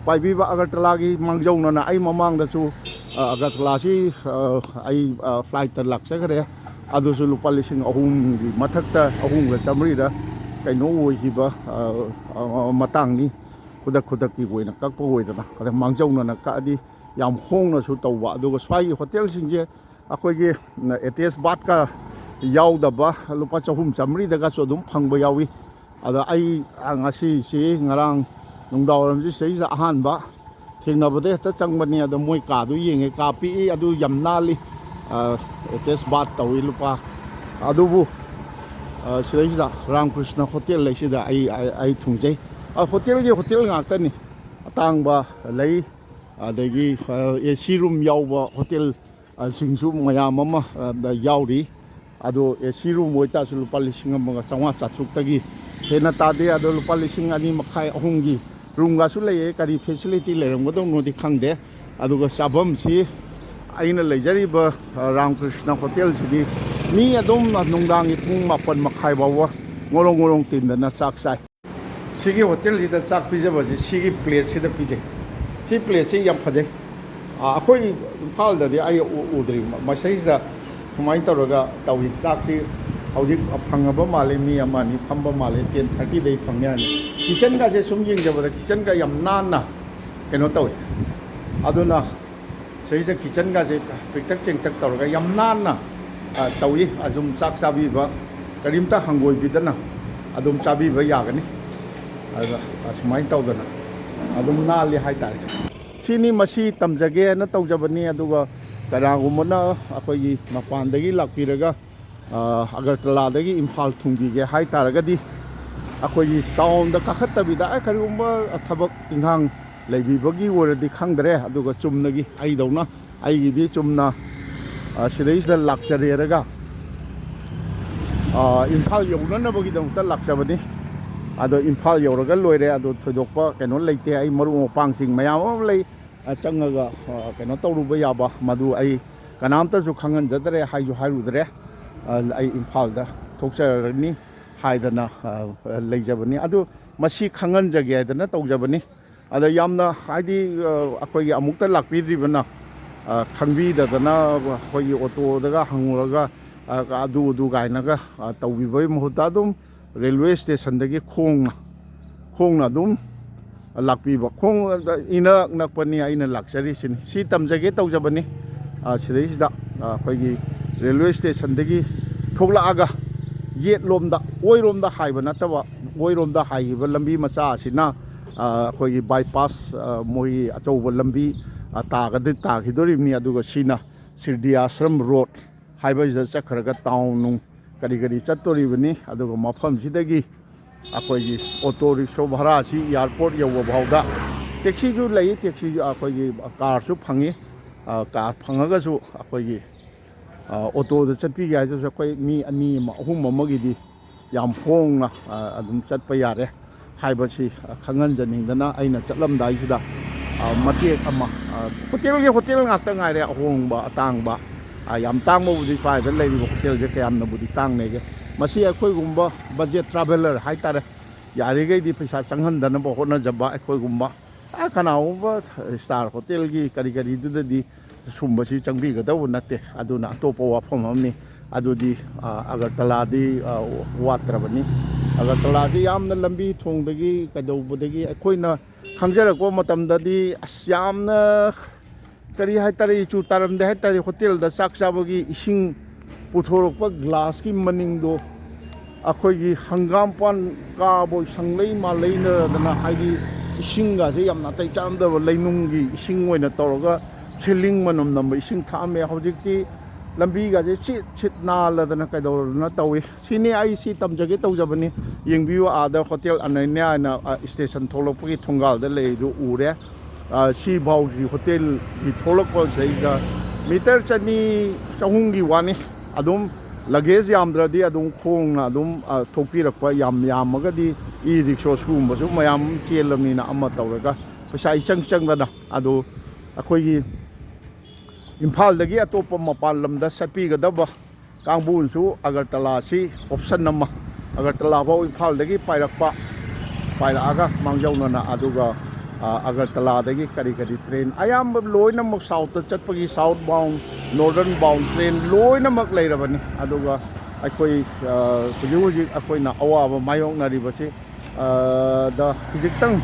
ꯄꯥꯏꯕꯤꯕ꯫ ꯑꯒꯔꯇꯂꯥꯒꯤ ꯃꯥꯡꯖꯧꯅꯅ ꯑꯩ ꯃꯃꯥꯡꯗꯁꯨ ꯑ, ꯑꯒꯔꯇꯂꯥꯁꯤ, ꯑ, ꯑꯩ, ꯑ, ꯐ꯭ꯂꯥꯏꯠꯇ ꯂꯥꯛꯆꯈ꯭ꯔꯦ꯫ ꯑꯗꯨꯁꯨ ꯂꯨꯄꯥ ꯂꯤꯁꯤꯡ ꯑꯍꯨꯝꯒꯤ ꯃꯊꯛꯇ, ꯑꯍꯨꯝꯒ ꯆꯥꯝꯃꯔꯤꯗ ꯀꯩꯅꯣ ꯑꯣꯏꯈꯤꯕ, ꯑ, ꯑ, ꯃꯇꯥꯡꯅꯤ꯫ ꯈꯨꯗꯛ ꯈꯨꯗꯛꯀꯤ ꯑꯣꯏꯅ ꯀꯛꯄ ꯑꯣꯏꯗꯅ, ꯑꯗ ꯃꯥꯡꯖꯧꯅꯅ ꯀꯛꯑꯗꯤ ꯌꯥꯝ ꯍꯣꯡꯅꯁꯨ ꯇꯧꯕ꯫ ꯑꯗꯨꯒ ꯁ꯭ꯋꯥꯏꯒꯤ ꯍꯣꯇꯦꯜꯁꯤꯡꯁꯦ ꯑꯩꯈꯣꯏꯒꯤ ꯑꯦꯇꯦꯆ ꯕꯥꯠꯀ ꯌꯥꯎꯗꯕ ꯂꯨꯄꯥ ꯆꯍꯨꯝ ꯆꯥꯝꯃꯔꯤꯗꯒꯁꯨ ꯑꯗꯨꯝ ꯐꯪꯕ ꯌꯥꯎꯏ꯫ ꯑꯗ ꯑꯩ ꯉꯁꯤꯁꯤ, ꯉꯔꯥꯡ ꯅꯨꯡꯗꯥꯡꯋꯥꯏꯔꯝꯁꯤ ꯁꯤꯗꯩꯁꯤꯗ ꯑꯍꯥꯟꯕ ꯊꯦꯡꯅꯕꯗ ꯍꯦꯛꯇ ꯆꯪꯕꯅꯤ꯫ ꯑꯗ ꯃꯣꯏ ꯀꯥꯗꯨ ꯌꯦꯡꯉꯦ, ꯀꯥ ꯄꯤꯛꯏ, ꯑꯗꯨ ꯌꯥꯝ ꯅꯥꯜꯂꯤ꯫ ꯑꯦꯇꯦꯆ ꯕꯥꯠ ꯇꯧꯏ꯫ ꯂꯨꯄꯥ ꯑꯗꯨꯕꯨ, ꯑ, ꯁꯤꯗꯩꯁꯤꯗ ꯔꯥꯝꯀ꯭ꯔꯤꯁꯅ ꯍꯣꯇꯦꯜ ꯂꯩꯁꯤꯗ ꯑꯩ, ꯑꯩ, ꯑꯩ ꯊꯨꯡꯖꯩ꯫ ꯑ, ꯍꯣꯇꯦꯜꯒꯤ ꯍꯣꯇꯦꯜ ꯉꯥꯛꯇꯅꯤ꯫ ꯑꯇꯥꯡꯕ ꯂꯩ, ꯑꯗꯒꯤ, ꯑ, ꯑꯦ ꯁꯤ ꯔꯨꯝ ꯌꯥꯎꯕ ꯍꯣꯇꯦꯜ, ꯑ, ꯁꯤꯡꯁꯨ ꯃꯌꯥꯝ ꯑꯃ, ꯑ, ꯗ ꯌꯥꯎꯔꯤ꯫ ꯑꯗꯣ ꯑꯦ ꯁꯤ ꯔꯨꯝ ꯑꯣꯏꯇꯥꯔꯁꯨ ꯂꯨꯄꯥ ꯂꯤꯁꯤꯡ ꯑꯃꯒ ꯆꯥꯝꯃꯉꯥ ꯆꯥꯇ꯭ꯔꯨꯛꯇꯒꯤ ꯍꯦꯟꯅ ꯇꯥꯗꯦ꯫ ꯑꯗꯣ ꯂꯨꯄꯥ ꯂꯤꯁꯤꯡ ꯑꯅꯤ ꯃꯈꯥꯏ, ꯑꯍꯨꯝꯒꯤ ꯔꯨꯝꯒꯁꯨ ꯂꯩꯌꯦ꯫ ꯀꯔꯤ ꯐꯦꯁꯤꯂꯤꯇꯤ ꯂꯩꯔꯝꯒꯗꯧꯅꯣꯗꯤ ꯈꯪꯗꯦ꯫ ꯑꯗꯨꯒ ꯆꯥꯐꯝꯁꯤ ꯑꯩꯅ ꯂꯩꯖꯔꯤꯕ, ꯑ, ꯔꯥꯝꯀ꯭ꯔꯤꯁꯅ ꯍꯣꯇꯦꯜꯁꯤꯗꯤ ꯃꯤ ꯑꯗꯨꯝ ꯅꯨꯡꯗꯥꯡꯒꯤ ꯄꯨꯡ ꯃꯥꯄꯟ ꯃꯈꯥꯏ ꯐꯥꯎꯕ ꯉꯣꯔꯣꯡ ꯉꯣꯔꯣꯡ ꯇꯤꯟꯗꯅ ꯆꯥꯛ ꯆꯥꯏ꯫ ꯁꯤꯒꯤ ꯍꯣꯇꯦꯜꯁꯤꯗ ꯆꯥꯛ ꯄꯤꯖꯕꯁꯦ ꯁꯤꯒꯤ ꯄ꯭ꯂꯦꯠꯁꯤꯗ ꯄꯤꯖꯩ꯫ ꯁꯤ ꯄ꯭ꯂꯦꯠꯁꯤ ꯌꯥꯝ ꯐꯖꯩ꯫ ꯑ, ꯑꯩꯈꯣꯏ ꯏꯝꯐꯥꯜꯗꯗꯤ ꯑꯩ ꯎ-, ꯎꯗ꯭ꯔꯤ꯫ ꯃ-, ꯃꯁꯤꯗꯩꯁꯤꯗ ꯁꯨꯃꯥꯏꯅ ꯇꯧꯔꯒ ꯇꯧꯏ꯫ ꯆꯥꯛꯁꯤ ꯍꯧꯖꯤꯛ ꯐꯪꯉꯕ ꯃꯥꯜꯂꯦ, ꯃꯤ ꯑꯃ ꯑꯅꯤ ꯐꯝꯕ ꯃꯥꯜꯂꯦ, ꯇꯦꯟ ꯊꯥꯔꯇꯤꯗꯩ ꯐꯪꯅꯤ ꯍꯥꯏꯅꯤ꯫ ꯀꯤꯠꯆꯟꯒꯁꯦ ꯁꯨꯝ ꯌꯦꯡꯖꯕꯗ ꯀꯤꯠꯆꯟꯒ ꯌꯥꯝ ꯅꯥꯟꯅ ꯀꯩꯅꯣ ꯇꯧꯏ꯫ ꯑꯗꯨꯅ ꯁꯤꯗꯩꯁꯤꯗ ꯀꯤꯠꯆꯟꯒꯁꯦ ꯄꯤꯛꯇꯛ ꯆꯦꯡꯇꯛ ꯇꯧꯔꯒ ꯌꯥꯝ ꯅꯥꯟꯅ, ꯑ, ꯇꯧꯏ꯫ ꯑꯗꯨꯝ ꯆꯥꯛ ꯆꯥꯕꯤꯕ ꯀꯔꯤꯝꯇ ꯍꯪꯒꯣꯏꯕꯤꯗꯅ ꯑꯗꯨꯝ ꯆꯥꯕꯤꯕ ꯌꯥꯒꯅꯤ꯫ ꯑꯗ ꯑꯁꯨꯃꯥꯏꯅ ꯇꯧꯗꯅ ꯑꯗꯨꯝ ꯅꯥꯜꯂꯤ ꯍꯥꯏꯇꯥꯔꯦ꯫ ꯁꯤꯅꯤ, ꯃꯁꯤ ꯇꯝꯖꯒꯦꯅ ꯇꯧꯖꯕꯅꯤ꯫ ꯑꯗꯨꯒ ꯀꯅꯥꯒꯨꯝꯕꯅ ꯑꯩꯈꯣꯏꯒꯤ ꯃꯄꯥꯟꯗꯒꯤ ꯂꯥꯛꯄꯤꯔꯒ, ꯑ, ꯑꯒꯔꯇꯂꯥꯗꯒꯤ ꯏꯝꯐꯥꯜ ꯊꯨꯡꯕꯤꯒꯦ ꯍꯥꯏ ꯇꯥꯔꯒꯗꯤ, ꯑꯩꯈꯣꯏꯒꯤ ꯇꯥꯎꯟꯗ ꯀꯥꯈꯠꯇꯕꯤꯗ, ꯑꯦ, ꯀꯔꯤꯒꯨꯝꯕ ꯊꯕꯛ ꯏꯪꯈꯥꯡ ꯂꯩꯕꯤꯕꯒꯤ ꯑꯣꯏꯔꯗꯤ ꯈꯪꯗ꯭ꯔꯦ, ꯑꯗꯨꯒ ꯆꯨꯝꯅꯒꯤ ꯑꯩꯗꯧꯅ, ꯑꯩꯒꯤꯗꯤ ꯆꯨꯝꯅ, ꯑ, ꯁꯤꯗꯩꯁꯤꯗ ꯂꯥꯛꯆꯔꯦꯔꯒ, ꯑ, ꯏꯝꯐꯥꯜ ꯌꯧꯅꯅꯕꯒꯤꯗꯃꯛꯇ ꯂꯥꯛꯆꯕꯅꯤ꯫ ꯑꯗꯣ ꯏꯝꯐꯥꯜ ꯌꯧꯔꯒ ꯂꯣꯏꯔꯦ꯫ ꯑꯗꯣ ꯊꯣꯏꯗꯣꯛꯄ ꯀꯩꯅꯣ ꯂꯩꯇꯦ꯫ ꯑꯩ ꯃꯔꯨꯞ ꯃꯄꯥꯡꯁꯤꯡ ꯃꯌꯥꯝ ꯑꯃ ꯂꯩ, ꯑ, ꯆꯪꯉꯒ, ꯑ, ꯀꯩꯅꯣ ꯇꯧꯔꯨꯕ ꯌꯥꯕ, ꯃꯗꯨ ꯑꯩ ꯀꯅꯥꯝꯇꯁꯨ ꯈꯪꯍꯟꯖꯗ꯭ꯔꯦ, ꯍꯥꯏꯁꯨ ꯍꯥꯏꯔꯨꯗ꯭ꯔꯦ꯫ ꯑ, ꯑꯩ ꯏꯝꯐꯥꯜꯗ ꯊꯣꯛꯆꯔꯅꯤ ꯍꯥꯏꯗꯅ, ꯑ, ꯂꯩꯖꯕꯅꯤ꯫ ꯑꯗꯨ ꯃꯁꯤ ꯈꯪꯍꯟꯖꯒꯦ ꯍꯥꯏꯗꯅ ꯇꯧꯖꯕꯅꯤ꯫ ꯑꯗ ꯌꯥꯝꯅ, ꯍꯥꯏꯗꯤ, ꯑ, ꯑꯩꯈꯣꯏꯒꯤ ꯑꯃꯨꯛꯇ ꯂꯥꯛꯄꯤꯗ꯭ꯔꯤꯕꯅ ꯑ, ꯈꯪꯕꯤꯗꯗꯅ ꯑꯩꯈꯣꯏꯒꯤ ꯑꯣꯇꯣꯗꯒ ꯍꯪꯉꯨꯔꯒ, ꯑ, ꯑꯗꯨ ꯑꯗꯨ ꯀꯥꯏꯅꯒ, ꯑ, ꯇꯧꯕꯤꯕꯒꯤ ꯃꯍꯨꯠꯇ ꯑꯗꯨꯝ ꯔꯦꯜꯋꯦ ꯁ꯭ꯇꯦꯁꯟꯗꯒꯤ ꯈꯣꯡꯅ, ꯈꯣꯡꯅ ꯑꯗꯨꯝ ꯂꯥꯛꯄꯤꯕ꯫ ꯈꯣꯡ ꯏꯅꯛ ꯅꯛꯄꯅꯤ ꯑꯩꯅ ꯂꯥꯛꯆꯔꯤꯁꯤꯅꯤ꯫ ꯁꯤ ꯇꯝꯖꯒꯦ ꯇꯧꯖꯕꯅꯤ꯫ ꯑ, ꯁꯤꯗꯩꯁꯤꯗ, ꯑ, ꯑꯩꯈꯣꯏꯒꯤ ꯔꯦꯜꯋꯦ ꯁ꯭ꯇꯦꯁꯟꯗꯒꯤ ꯊꯣꯛꯂꯛꯑꯒ ꯌꯦꯠꯂꯣꯝꯗ, ꯑꯣꯏꯔꯣꯝꯗ ꯍꯥꯏꯕ ꯅꯠꯇꯕ, ꯑꯣꯏꯔꯣꯝꯗ ꯍꯥꯏꯈꯤꯕ ꯂꯝꯕꯤ ꯃꯆꯥ ꯑꯁꯤꯅ, ꯑ, ꯑꯩꯈꯣꯏꯒꯤ ꯕꯥꯏꯄꯥꯁ, ꯑ, ꯃꯣꯏꯒꯤ ꯑꯆꯧꯕ ꯂꯝꯕꯤ, ꯑ, ꯇꯥꯒꯗ-, ꯇꯥꯈꯤꯗꯣꯔꯤꯕꯅꯤ꯫ ꯑꯗꯨꯒ ꯁꯤꯅ ꯁꯤꯔꯗꯤ ꯑꯥꯁ꯭ꯔꯝ ꯔꯣꯗ ꯍꯥꯏꯕꯁꯤꯗ ꯆꯠꯈ꯭ꯔꯒ ꯇꯥꯎꯟ ꯅꯨꯡ ꯀꯔꯤ ꯀꯔꯤ ꯆꯠꯇꯣꯔꯤꯕꯅꯤ꯫ ꯑꯗꯨꯒ ꯃꯐꯝꯁꯤꯗꯒꯤ ꯑꯩꯈꯣꯏꯒꯤ ꯑꯣꯇꯣ ꯔꯤꯛꯁꯣ ꯚꯔꯥꯁꯤ ꯑꯦꯌꯥꯔꯄꯣꯔꯠ ꯌꯧꯕ ꯐꯥꯎꯗ, ꯇꯦꯛꯁꯤꯁꯨ ꯂꯩ, ꯇꯦꯛꯁꯤꯁꯨ ꯑꯩꯈꯣꯏꯒꯤ ꯀꯥꯔꯁꯨ ꯐꯪꯉꯤ꯫ ꯑ, ꯀꯥꯔ ꯐꯪꯉꯒꯁꯨ ꯑꯩꯈꯣꯏꯒꯤ, ꯑ, ꯑꯣꯇꯣꯗ ꯆꯠꯄꯤꯒꯦ ꯍꯥꯏꯗꯨꯁꯨ ꯑꯩꯈꯣꯏ ꯃꯤ ꯑꯅꯤ ꯑꯃ, ꯑꯍꯨꯝ ꯑꯃꯒꯤꯗꯤ ꯌꯥꯝ ꯍꯣꯡꯅ, ꯑ, ꯑꯗꯨꯝ ꯆꯠꯄ ꯌꯥꯔꯦ ꯍꯥꯏꯕꯁꯤ, ꯑ, ꯈꯪꯍꯟꯖꯅꯤꯡꯗꯅ ꯑꯩꯅ ꯆꯠꯂꯝꯗꯥꯏꯁꯤꯗ, ꯑ, ꯃꯇꯦꯛ ꯑꯃ, ꯑ, ꯍꯣꯇꯦꯜꯒꯤ ꯍꯣꯇꯦꯜ ꯉꯥꯛꯇ ꯉꯥꯏꯔꯦ, ꯑꯍꯣꯡꯕ ꯑꯇꯥꯡꯕ꯫ ꯑ, ꯌꯥꯝ ꯇꯥꯡꯕꯕꯨꯗꯤ ꯁ꯭ꯋꯥꯏꯗ ꯂꯩꯔꯤꯕ ꯍꯣꯇꯦꯜꯁꯦ ꯀꯌꯥꯝꯅꯕꯨꯗꯤ ꯇꯥꯡꯅꯦꯒꯦ꯫ ꯃꯁꯤ ꯑꯩꯈꯣꯏꯒꯨꯝꯕ ꯕꯖꯦꯠ ꯇ꯭ꯔꯥꯚꯦꯂꯔ ꯍꯥꯏꯇꯥꯔꯦ, ꯌꯥꯔꯤꯈꯩꯗꯤ ꯄꯩꯁꯥ ꯆꯪꯍꯟꯗꯅꯕ ꯍꯣꯠꯅꯖꯕ ꯑꯩꯈꯣꯏꯒꯨꯝꯕ, ꯑ, ꯀꯅꯥꯒꯨꯝꯕ ꯁ꯭ꯇꯥꯔ ꯍꯣꯇꯦꯜꯒꯤ ꯀꯔꯤ ꯀꯔꯤꯗꯨꯗꯗꯤ ꯁꯨꯝꯕꯁꯤ ꯆꯪꯕꯤꯒꯗꯧꯕ ꯅꯠꯇꯦ꯫ ꯑꯗꯨꯅ ꯑꯇꯣꯞꯄ ꯋꯥꯐꯝ ꯑꯃꯅꯤ꯫ ꯑꯗꯨꯗꯤ, ꯑ, ꯑꯒꯔꯇꯂꯥꯗꯤ, ꯑ, ꯋꯥꯠꯇ꯭ꯔꯕꯅꯤ꯫ ꯑꯒꯔꯇꯂꯥꯁꯤ ꯌꯥꯝꯅ ꯂꯝꯕꯤ ꯊꯣꯡꯗꯒꯤ ꯀꯩꯗꯧꯕꯗꯒꯤ ꯑꯩꯈꯣꯏꯅ ꯈꯪꯖꯔꯛꯄ ꯃꯇꯝꯗꯗꯤ ꯑꯁ ꯌꯥꯝꯅ ꯀꯔꯤ ꯍꯥꯏꯇꯥꯔꯦ, ꯏꯆꯨ ꯇꯥꯔꯝꯗꯦ ꯍꯥꯏꯇꯥꯔꯦ꯫ ꯍꯣꯇꯦꯜꯗ ꯆꯥꯛ ꯆꯥꯕꯒꯤ ꯏꯁꯤꯡ ꯄꯨꯊꯣꯔꯛꯄ ꯒ꯭ꯂꯥꯁꯀꯤ ꯃꯅꯤꯡꯗꯣ ꯑꯩꯈꯣꯏꯒꯤ ꯍꯪꯒꯥꯝꯄꯥꯟ ꯀꯥꯕꯣꯏ ꯁꯪꯂꯩ ꯃꯥꯂꯩꯅꯗꯅ, ꯍꯥꯏꯗꯤ ꯏꯁꯤꯡꯒꯁꯦ ꯌꯥꯝ ꯅꯥꯇꯩ ꯆꯥꯔꯝꯗꯕ ꯂꯩꯅꯨꯡꯒꯤ ꯏꯁꯤꯡ ꯑꯣꯏꯅ ꯇꯧꯔꯒ ꯁꯤꯂꯤꯡ ꯃꯅꯝ ꯅꯝꯕ ꯏꯁꯤꯡ ꯊꯛꯑꯝꯃꯦ꯫ ꯍꯧꯖꯤꯛꯇꯤ ꯂꯝꯕꯤꯒꯁꯦ ꯁꯤꯠ ꯁꯤꯠ ꯅꯥꯜꯂꯗꯅ ꯀꯩꯗꯧꯔꯗꯅ ꯇꯧꯏ꯫ ꯁꯤꯅꯤ ꯑꯩ ꯁꯤ ꯇꯝꯖꯒꯦ ꯇꯧꯖꯕꯅꯤ꯫ ꯌꯦꯡꯕꯤꯌꯨ, ꯑꯥꯗ ꯍꯣꯇꯦꯜ ꯑꯅꯟꯌꯥ ꯍꯥꯏꯅ, ꯑ, ꯁ꯭ꯇꯦꯁꯟ ꯊꯣꯛꯂꯛꯄꯒꯤ ꯊꯣꯡꯒꯥꯜꯗ ꯂꯩꯗꯨ ꯎꯔꯦ꯫ ꯑ, ꯁꯤꯐꯥꯎꯁꯤ ꯍꯣꯇꯦꯜꯒꯤ ꯊꯣꯛꯂꯛꯄꯁꯤꯗꯩꯗ ꯃꯤꯇꯔ ꯆꯅꯤ, ꯆꯍꯨꯝꯒꯤ ꯋꯥꯅꯤ꯫ ꯑꯗꯨꯝ ꯂꯒꯦꯖ ꯌꯥꯝꯗ꯭ꯔꯗꯤ ꯑꯗꯨꯝ ꯈꯣꯡꯅ ꯑꯗꯨꯝ, ꯑ, ꯊꯣꯛꯄꯤꯔꯛꯄ, ꯌꯥꯝ ꯌꯥꯝꯃꯒꯗꯤ ꯏ ꯔꯤꯛꯁꯣ ꯁꯤꯒꯨꯝꯕꯁꯨ ꯃꯌꯥꯝ ꯑꯃ ꯆꯦꯜꯂꯕꯅꯤꯅ ꯑꯃ ꯇꯧꯔꯒ ꯄꯩꯁꯥ ꯏꯆꯪ ꯆꯪꯗꯅ꯫ ꯑꯗꯨ ꯑꯩꯈꯣꯏꯒꯤ ꯏꯝꯐꯥꯜꯗꯒꯤ ꯑꯇꯣꯞꯄ ꯃꯄꯥꯟ ꯂꯝꯗ ꯆꯠꯄꯤꯒꯗꯕ ꯀꯥꯡꯕꯨꯅꯁꯨ ꯑꯒꯔꯇꯂꯥꯁꯤ ꯑꯣꯞꯁꯟ ꯑꯃ, ꯑꯒꯔꯇꯂꯥ ꯐꯥꯎ ꯏꯝꯐꯥꯜꯗꯒꯤ ꯄꯥꯏꯔꯛꯄ, ꯄꯥꯏꯔꯛꯑꯒ ꯃꯥꯡꯖꯧꯅꯅ ꯑꯗꯨꯒ ꯑꯒꯔꯇꯂꯥꯗꯒꯤ ꯀꯔꯤ ꯀꯔꯤ ꯇ꯭ꯔꯦꯟ ꯑꯌꯥꯝꯕ ꯂꯣꯏꯅꯃꯛ ꯁꯥꯎꯠꯇ ꯆꯠꯄꯒꯤ, south bound, northern bound train ꯂꯣꯏꯅꯃꯛ ꯂꯩꯔꯕꯅꯤ꯫ ꯑꯗꯨꯒ ꯑꯩꯈꯣꯏ, ꯑ, ꯍꯧꯖꯤꯛ ꯍꯧꯖꯤꯛ ꯑꯩꯈꯣꯏꯅ ꯑꯋꯥꯕ ꯃꯥꯌꯣꯛꯅꯔꯤꯕꯁꯤ, ꯑ, ꯗ ꯈꯤꯖꯤꯛꯇꯪ,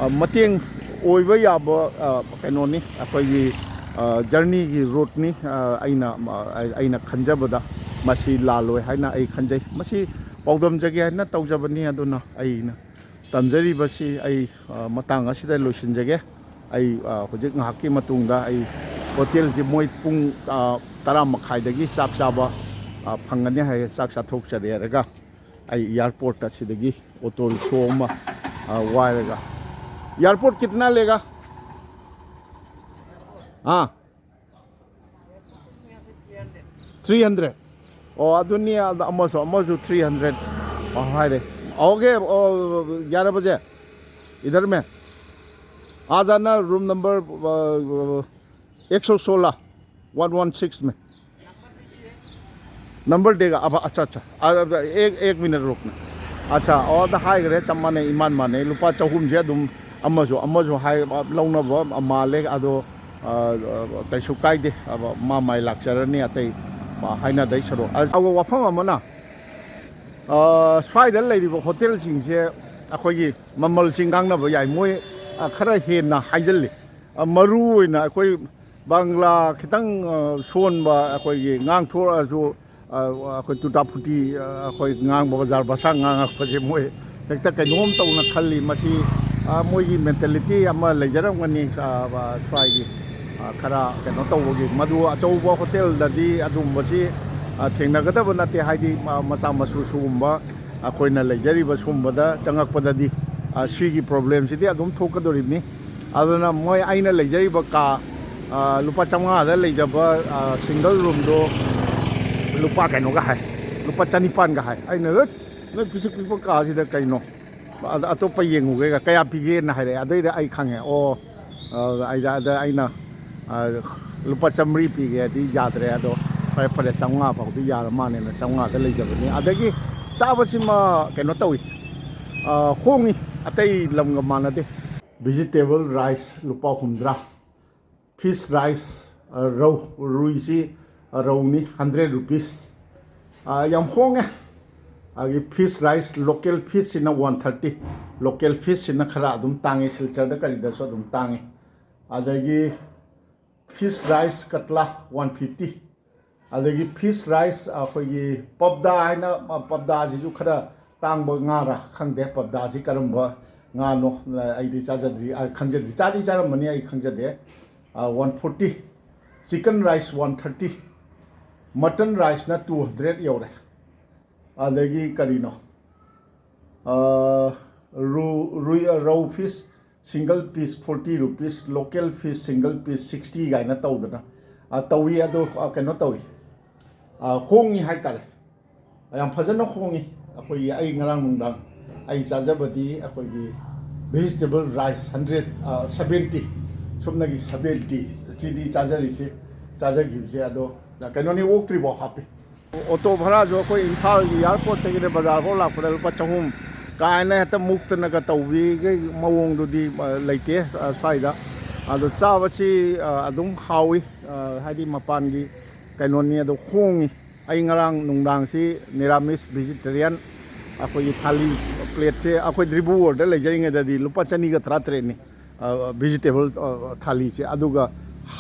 ꯑ, ꯃꯇꯦꯡ ꯑꯣꯏꯕ ꯌꯥꯕ, ꯑ, ꯀꯩꯅꯣꯅꯤ, ꯑꯩꯈꯣꯏꯒꯤ, ꯑ, ꯖꯔꯅꯤꯒꯤ ꯔꯨꯠꯅꯤ꯫ ꯑ, ꯑꯩꯅ, ꯑ, ꯑꯩꯅ ꯈꯟꯖꯕꯗ ꯃꯁꯤ ꯂꯥꯜꯂꯣꯏ ꯍꯥꯏꯅ ꯑꯩ ꯈꯟꯖꯩ꯫ ꯃꯁꯤ ꯄꯥꯎꯗꯝꯖꯒꯦ ꯍꯥꯏꯅ ꯇꯧꯖꯕꯅꯤ꯫ ꯑꯗꯨꯅ ꯑꯩꯅ ꯇꯝꯖꯔꯤꯕꯁꯤ ꯑꯩ, ꯑ, ꯃꯇꯥꯡ ꯑꯁꯤꯗ ꯂꯣꯏꯁꯤꯟꯖꯒꯦ꯫ ꯑꯩ, ꯑ, ꯍꯧꯖꯤꯛ ꯉꯥꯏꯍꯥꯛꯀꯤ ꯃꯇꯨꯡꯗ ꯑꯩ ꯍꯣꯇꯦꯜꯁꯤ ꯃꯣꯏ ꯄꯨꯡ, ꯑ, ꯇꯔꯥ ꯃꯈꯥꯏꯗꯒꯤ ꯆꯥꯛ ꯆꯥꯕ, ꯑ, ꯐꯪꯒꯅꯤ ꯍꯥꯏꯌꯦ꯫ ꯆꯥꯛ ꯆꯥꯊꯣꯛꯆꯔꯦꯔꯒ ꯑꯩ ꯑꯦꯌꯥꯔꯄꯣꯔꯠꯇ ꯁꯤꯗꯒꯤ ꯑꯣꯇꯣ ꯔꯤꯛꯁꯣ ꯑꯃ, ꯑ, ꯋꯥꯏꯔꯒ, "ꯑꯦꯌꯥꯔꯄꯣꯔꯠ ꯀꯤꯇꯅꯥ ꯂꯦꯒꯥ?" ꯑꯥ, ꯊ꯭ꯔꯤ ꯍꯟꯗ꯭ꯔꯦꯠ꯫ ꯑꯣ, ꯑꯗꯨꯅꯤ, ꯑꯗ ꯑꯃꯁꯨ, ꯑꯃꯁꯨ ꯊ꯭ꯔꯤ ꯍꯟꯗ꯭ꯔꯦꯠ ꯍꯥꯏꯔꯦ꯫ ꯑꯣꯀꯦ, ꯑꯣ, ꯌꯥꯔꯕꯁꯦ? ꯏꯗꯔ ꯃꯦ꯫ आ जाना रूम नंबर, अ, एक सौ सोलह, वन वन सिक्स में। नंबर देगा अब। अच्छा, अच्छा। आ, अब एक, एक मिनट रुकना। अच्छा, ꯑꯣ, ꯑꯗ ꯍꯥꯏꯈ꯭ꯔꯦ, ꯆꯞ ꯃꯥꯟꯅꯩ, ꯏꯃꯥꯟ ꯃꯥꯟꯅꯩ꯫ ꯂꯨꯄꯥ ꯆꯍꯨꯝꯁꯦ ꯑꯗꯨꯝ ꯑꯃꯁꯨ ꯑꯃꯁꯨ ꯍꯥꯏ, ꯂꯧꯅꯕ ꯃꯥꯜꯂꯦ꯫ ꯑꯗꯣ, ꯑ, ꯑ, ꯀꯩꯁꯨ ꯀꯥꯏꯗꯦ꯫ ꯑ, ꯃꯥ ꯃꯥꯏ ꯂꯥꯛꯆꯔꯅꯤ, ꯑꯇꯩ, ꯑ, ꯍꯥꯏꯅꯗꯩ ꯁꯔꯨꯛ꯫ ꯑ, ꯑꯗꯨꯒ ꯋꯥꯐꯝ ꯑꯃꯅ, ꯑ, ꯁ꯭ꯋꯥꯏꯗ ꯂꯩꯔꯤꯕ ꯍꯣꯇꯦꯜꯁꯤꯡꯁꯦ ꯑꯩꯈꯣꯏꯒꯤ ꯃꯃꯜꯁꯤ ꯉꯥꯡꯅꯕ ꯌꯥꯏ꯫ ꯃꯣꯏ, ꯑ, ꯈꯔ ꯍꯦꯟꯅ ꯍꯥꯏꯖꯜꯂꯤ꯫ ꯑ, ꯃꯔꯨ ꯑꯣꯏꯅ ꯑꯩꯈꯣꯏ ꯕꯪꯒ꯭ꯂꯥ ꯈꯤꯇꯪ, ꯑ, ꯁꯣꯟꯕ ꯑꯩꯈꯣꯏꯒꯤ ꯉꯥꯡꯊꯣꯔꯛꯑꯁꯨ, ꯑ, ꯑꯩꯈꯣꯏ ꯇꯨꯇꯥ ꯐꯨꯇꯤ, ꯑ, ꯑꯩꯈꯣꯏ ꯉꯥꯡꯕ ꯕꯖꯥꯔ ꯚꯥꯁꯥ ꯉꯥꯡꯉꯛꯄꯁꯦ ꯃꯣꯏ ꯍꯦꯛꯇ ꯀꯩꯅꯣꯝ ꯇꯧꯅ ꯈꯜꯂꯤ꯫ ꯃꯁꯤ, ꯑ, ꯃꯣꯏꯒꯤ ꯃꯦꯟꯇꯦꯂꯤꯇꯤ ꯑꯃ ꯂꯩꯖꯔꯝꯒꯅꯤ, ꯑ, ꯑ, ꯁ꯭ꯋꯥꯏꯒꯤ, ꯑ, ꯈꯔ ꯀꯩꯅꯣ ꯇꯧꯕꯒꯤ꯫ ꯃꯗꯨ ꯑꯆꯧꯕ ꯍꯣꯇꯦꯜꯗꯗꯤ ꯑꯗꯨꯝꯕꯁꯤ, ꯑ, ꯊꯦꯡꯅꯒꯗꯕ ꯅꯠꯇꯦ꯫ ꯍꯥꯏꯗꯤ, ꯑ, ꯃꯆꯥ ꯃꯁꯨ ꯁꯤꯒꯨꯝꯕ ꯑꯩꯈꯣꯏꯅ ꯂꯩꯖꯔꯤꯕ ꯁꯤꯒꯨꯝꯕꯗ ꯆꯪꯉꯛꯄꯗꯗꯤ, ꯑ, ꯁꯤꯒꯤ ꯄ꯭ꯔꯣꯕ꯭ꯂꯦꯝꯁꯤꯗꯤ ꯑꯗꯨꯝ ꯊꯣꯛꯀꯗꯣꯔꯤꯕꯅꯤ꯫ ꯑꯗꯨꯅ ꯃꯣꯏ, ꯑꯩꯅ ꯂꯩꯖꯔꯤꯕ ꯀꯥ, ꯑ, ꯂꯨꯄꯥ ꯆꯥꯝꯃꯉꯥꯗ ꯂꯩꯖꯕ, ꯑ, ꯁꯤꯡꯒꯜ ꯔꯨꯝꯗꯣ ꯂꯨꯄꯥ ꯀꯩꯅꯣꯒ ꯍꯥꯏ, ꯂꯨꯄꯥ ꯆꯅꯤꯄꯥꯟꯒ ꯍꯥꯏ꯫ ꯑꯩꯅ, "ꯍꯩꯠ, ꯅꯣꯏ ꯄꯤꯁꯛ ꯄꯤꯛꯄ ꯀꯥꯁꯤꯗ ꯀꯩꯅꯣ? ꯑ-, ꯑꯇꯣꯞꯄ ꯌꯦꯡꯉꯨꯒꯦ, ꯀꯌꯥ ꯄꯤꯒꯦꯅ?" ꯍꯥꯏꯔꯛꯑꯦ꯫ ꯑꯗꯩꯗ ꯑꯩ ꯈꯪꯉꯦ, ꯑꯣ, ꯑ, ꯑꯩꯗ, ꯑꯗ ꯑꯩꯅ, ꯑ, "ꯂꯨꯄꯥ ꯆꯥꯝꯃꯔꯤ ꯄꯤꯒꯦ" ꯍꯥꯏꯗꯤ ꯌꯥꯗ꯭ꯔꯦ꯫ ꯑꯗꯣ ꯐꯔꯦ, ꯐꯔꯦ, ꯆꯥꯝꯃꯉꯥ ꯐꯥꯎꯗꯤ ꯌꯥꯔ ꯃꯥꯜꯂꯦꯅ ꯆꯥꯝꯃꯉꯥꯗ ꯂꯩꯖꯕꯅꯤ꯫ ꯑꯗꯒꯤ ꯆꯥꯕꯁꯤꯃ ꯀꯩꯅꯣ ꯇꯧꯏ, ꯑ, ꯍꯣꯡꯉꯤ, ꯑꯇꯩ ꯂꯝꯒ ꯃꯥꯟꯅꯗꯦ꯫ Vegetable rice ꯂꯨꯄꯥ ꯍꯨꯝꯗ꯭ꯔꯥ, fish rice, ꯑ, ꯔꯧ, ꯔꯨꯏꯁꯤ, ꯑ, ꯔꯧꯅꯤ, hundred rupees꯫ ꯑ, ꯌꯥꯝ ꯍꯣꯡꯉꯦ꯫ ꯑꯗꯒꯤ fish rice, local fish ꯁꯤꯅ one thirty, local fish ꯁꯤꯅ ꯈꯔ ꯑꯗꯨꯝ ꯇꯥꯡꯉꯤ, ꯁꯤꯜꯆꯔꯗ ꯀꯔꯤꯗꯁꯨ ꯑꯗꯨꯝ ꯇꯥꯡꯉꯤ꯫ ꯑꯗꯒꯤ fish rice ꯀꯇꯂꯥ one fifty꯫ ꯑꯗꯒꯤ fish rice ꯑꯩꯈꯣꯏꯒꯤ ꯄꯕꯗꯥ ꯍꯥꯏꯅ, ꯑ, ꯄꯕꯗꯥꯁꯤꯁꯨ ꯈꯔ ꯇꯥꯡꯕ ꯉꯥꯔ ꯈꯪꯗꯦ꯫ ꯄꯕꯗꯥꯁꯤ ꯀꯔꯝꯕ ꯉꯥꯅꯣ? ꯑ, ꯑꯩꯗꯤ ꯆꯥꯖꯗ꯭ꯔꯤ, ꯑ, ꯈꯪꯖꯗ꯭ꯔꯤ꯫ ꯆꯥꯗꯤ ꯆꯥꯔꯝꯕꯅꯤ, ꯑꯩ ꯈꯪꯖꯗꯦ꯫ ꯑ, one forty꯫ Chicken rice one thirty꯫ Mutton rice ꯅ two hundred ꯌꯧꯔꯦ꯫ ꯑꯗꯒꯤ ꯀꯔꯤꯅꯣ? ꯑ, ꯔꯨ-, ꯔꯨꯏ-, ꯑ, ꯔꯧ fish single piece forty rupees, local fish single piece sixty ꯀꯥꯏꯅ ꯇꯧꯗꯅ, ꯑ, ꯇꯧꯏ꯫ ꯑꯗꯣ, ꯑ, ꯀꯩꯅꯣ ꯇꯧꯏ, ꯑ, ꯍꯣꯡꯉꯤ ꯍꯥꯏꯇꯥꯔꯦ꯫ ꯌꯥꯝ ꯐꯖꯅ ꯍꯣꯡꯉꯤ꯫ ꯑꯩꯈꯣꯏꯒꯤ, ꯑꯩ ꯉꯔꯥꯡ ꯅꯨꯡꯗꯥꯡ ꯑꯩ ꯆꯥꯖꯕꯗꯤ ꯑꯩꯈꯣꯏꯒꯤ vegetable rice hundred, ꯑ, seventy, ꯁꯨꯞꯅꯒꯤ seventy ꯁꯤꯗꯤ ꯆꯥꯖꯔꯤꯁꯤ, ꯆꯥꯖꯈꯤꯕꯁꯦ꯫ ꯑꯗꯣ ꯀꯩꯅꯣꯅꯤ, ꯑꯣꯛꯇ꯭ꯔꯤꯐꯥꯎ ꯍꯥꯞꯄꯤ꯫ ꯑꯣꯇꯣ ꯚꯔꯥꯁꯨ ꯑꯩꯈꯣꯏ ꯏꯝꯐꯥꯜꯒꯤ airport ꯇꯒꯤꯅ ꯕꯖꯥꯔ ꯐꯥꯎ ꯂꯥꯛꯄꯗ ꯂꯨꯄꯥ ꯆꯍꯨꯝ ꯀꯥꯏꯅ ꯍꯦꯛꯇ ꯃꯨꯛꯇꯅꯒ ꯇꯧꯕꯤꯒꯤ ꯃꯑꯣꯡꯗꯨꯗꯤ, ꯑ, ꯂꯩꯇꯦ, ꯑ, ꯁ꯭ꯋꯥꯏꯗ꯫ ꯑꯗꯣ ꯆꯥꯕꯁꯤ, ꯑ, ꯑꯗꯨꯝ ꯍꯥꯎꯏ, ꯑ, ꯍꯥꯏꯗꯤ ꯃꯄꯥꯟꯒꯤ ꯀꯩꯅꯣꯅꯤ, ꯑꯗꯣ ꯍꯣꯡꯉꯤ꯫ ꯑꯩ ꯉꯔꯥꯡ ꯅꯨꯡꯗꯥꯡꯁꯤ ꯅꯤꯔꯥꯃꯤꯁ vegetarian ꯑꯩꯈꯣꯏꯒꯤ ꯊꯥꯂꯤ plateꯁꯦ ꯑꯩꯈꯣꯏ ꯗ꯭ꯔꯤꯕꯨ ꯋꯥꯔꯗ ꯂꯩꯖꯔꯤꯉꯩꯗꯗꯤ ꯂꯨꯄꯥ ꯆꯅꯤꯒ ꯇꯔꯥꯇꯔꯦꯠꯅꯤ꯫ ꯑ, vegetable, ꯑ, ꯊꯥꯂꯤꯁꯦ꯫ ꯑꯗꯨꯒ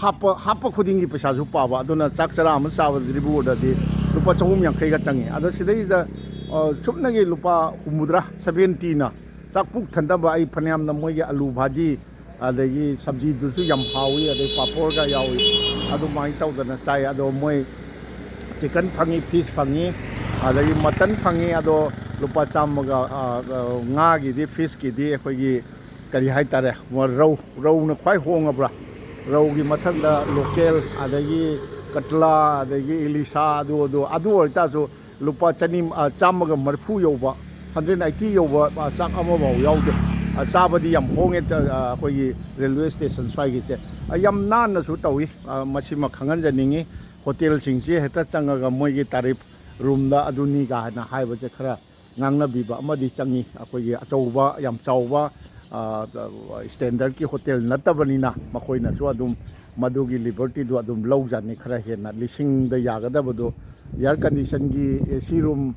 ꯍꯥꯞꯄ, ꯍꯥꯞꯄ ꯈꯨꯗꯤꯡꯒꯤ ꯄꯩꯁꯥꯁꯨ ꯄꯥꯕ꯫ ꯑꯗꯨꯅ ꯆꯥꯛ ꯆꯔꯥ ꯑꯃ ꯆꯥꯕꯗ ꯗ꯭ꯔꯤꯕꯨ ꯋꯥꯔꯗꯗꯤ ꯂꯨꯄꯥ ꯆꯍꯨꯝ ꯌꯥꯡꯈꯩꯒ ꯆꯪꯉꯤ꯫ ꯑꯗꯣ ꯁꯤꯗꯩꯁꯤꯗ, ꯑ, ꯁꯨꯞꯅꯒꯤ ꯂꯨꯄꯥ ꯍꯨꯝꯐꯨꯇꯔꯥ, seventyꯅ ꯆꯥꯛ ꯄꯨꯛ ꯊꯟꯅꯕ꯫ ꯑꯩ ꯐꯅꯌꯥꯝꯅ ꯃꯣꯏꯒꯤ ꯑꯂꯨ ꯚꯥꯖꯤ, ꯑꯗꯒꯤ ꯁꯕꯖꯤꯗꯨꯁꯨ ꯌꯥꯝ ꯍꯥꯎꯏ, ꯑꯗꯩ ꯄꯥꯄꯣꯔꯒ ꯌꯥꯎꯏ꯫ ꯑꯗꯨꯃꯥꯏꯅ ꯇꯧꯗꯅ ꯆꯥꯏ꯫ ꯑꯗꯣ ꯃꯣꯏ chicken ꯐꯪꯉꯤ, fish ꯐꯪꯉꯤ, ꯑꯗꯒꯤ mutton ꯐꯪꯉꯤ꯫ ꯑꯗꯣ ꯂꯨꯄꯥ ꯆꯥꯝꯃꯒ, ꯑ, ꯑ, ꯉꯥꯒꯤꯗꯤ, fishꯀꯤꯗꯤ ꯑꯩꯈꯣꯏꯒꯤ ꯀꯔꯤ ꯍꯥꯏꯇꯥꯔꯦ, ꯔꯧ, ꯔꯧꯅ ꯈ꯭ꯋꯥꯏ ꯍꯣꯡꯉꯕ꯭ꯔꯥ? ꯔꯧꯒꯤ ꯃꯊꯪꯗ local, ꯑꯗꯒꯤ ꯀꯇꯂꯥ, ꯑꯗꯒꯤ ꯏꯂꯤꯁꯥ, ꯑꯗꯨ, ꯑꯗꯨ, ꯑꯗꯨ ꯑꯣꯏꯇꯥꯔꯁꯨ ꯂꯨꯄꯥ ꯆꯅꯤ, ꯑ, ꯆꯥꯝꯃꯒ ꯃꯔꯤꯐꯨ ꯌꯧꯕ, hundred eighty ꯌꯧꯕ, ꯑ, ꯆꯥꯛ ꯑꯃꯐꯥꯎ ꯌꯥꯎꯗꯦ꯫ ꯑ, ꯆꯥꯕꯗꯤ ꯌꯥꯝ ꯍꯣꯡꯉꯦ, ꯑ, ꯑꯩꯈꯣꯏꯒꯤ railway station ꯁ꯭ꯋꯥꯏꯒꯤꯁꯦ꯫ ꯑ, ꯌꯥꯝ ꯅꯥꯟꯅꯁꯨ ꯇꯧꯏ꯫ ꯑ, ꯃꯁꯤꯃ ꯈꯪꯍꯟꯖꯅꯤꯡꯉꯤ꯫ ꯍꯣꯇꯦꯜꯁꯤꯡꯁꯤ ꯍꯦꯛꯇ ꯆꯪꯉꯒ ꯃꯣꯏꯒꯤ ꯇꯥꯔꯤꯐ ꯔꯨꯝꯗ ꯑꯗꯨꯅꯤ ꯀꯥꯏꯅ ꯍꯥꯏꯕꯁꯦ ꯈꯔ ꯉꯥꯡꯅꯕꯤꯕ ꯑꯃꯗꯤ ꯆꯪꯉꯤ꯫ ꯑꯩꯈꯣꯏꯒꯤ ꯑꯆꯧꯕ, ꯌꯥꯝ ꯆꯥꯎꯕ, ꯏꯁꯇꯦꯟꯗꯔꯠꯀꯤ ꯍꯣꯇꯦꯜ ꯅꯠꯇꯕꯅꯤꯅ, ꯃꯈꯣꯏꯅꯁꯨ ꯑꯗꯨꯝ ꯃꯗꯨꯒꯤ ꯂꯤꯕꯔꯇꯤꯗꯨ ꯑꯗꯨꯝ ꯂꯧꯖꯅꯤ꯫ ꯈꯔ ꯍꯦꯟꯅ ꯂꯤꯁꯤꯡꯗ ꯌꯥꯒꯗꯕꯗꯨ, ꯏꯌꯥꯔ ꯀꯟꯗꯤꯁꯟꯒꯤ, ꯑꯦ ꯁꯤ ꯔꯨꯝ,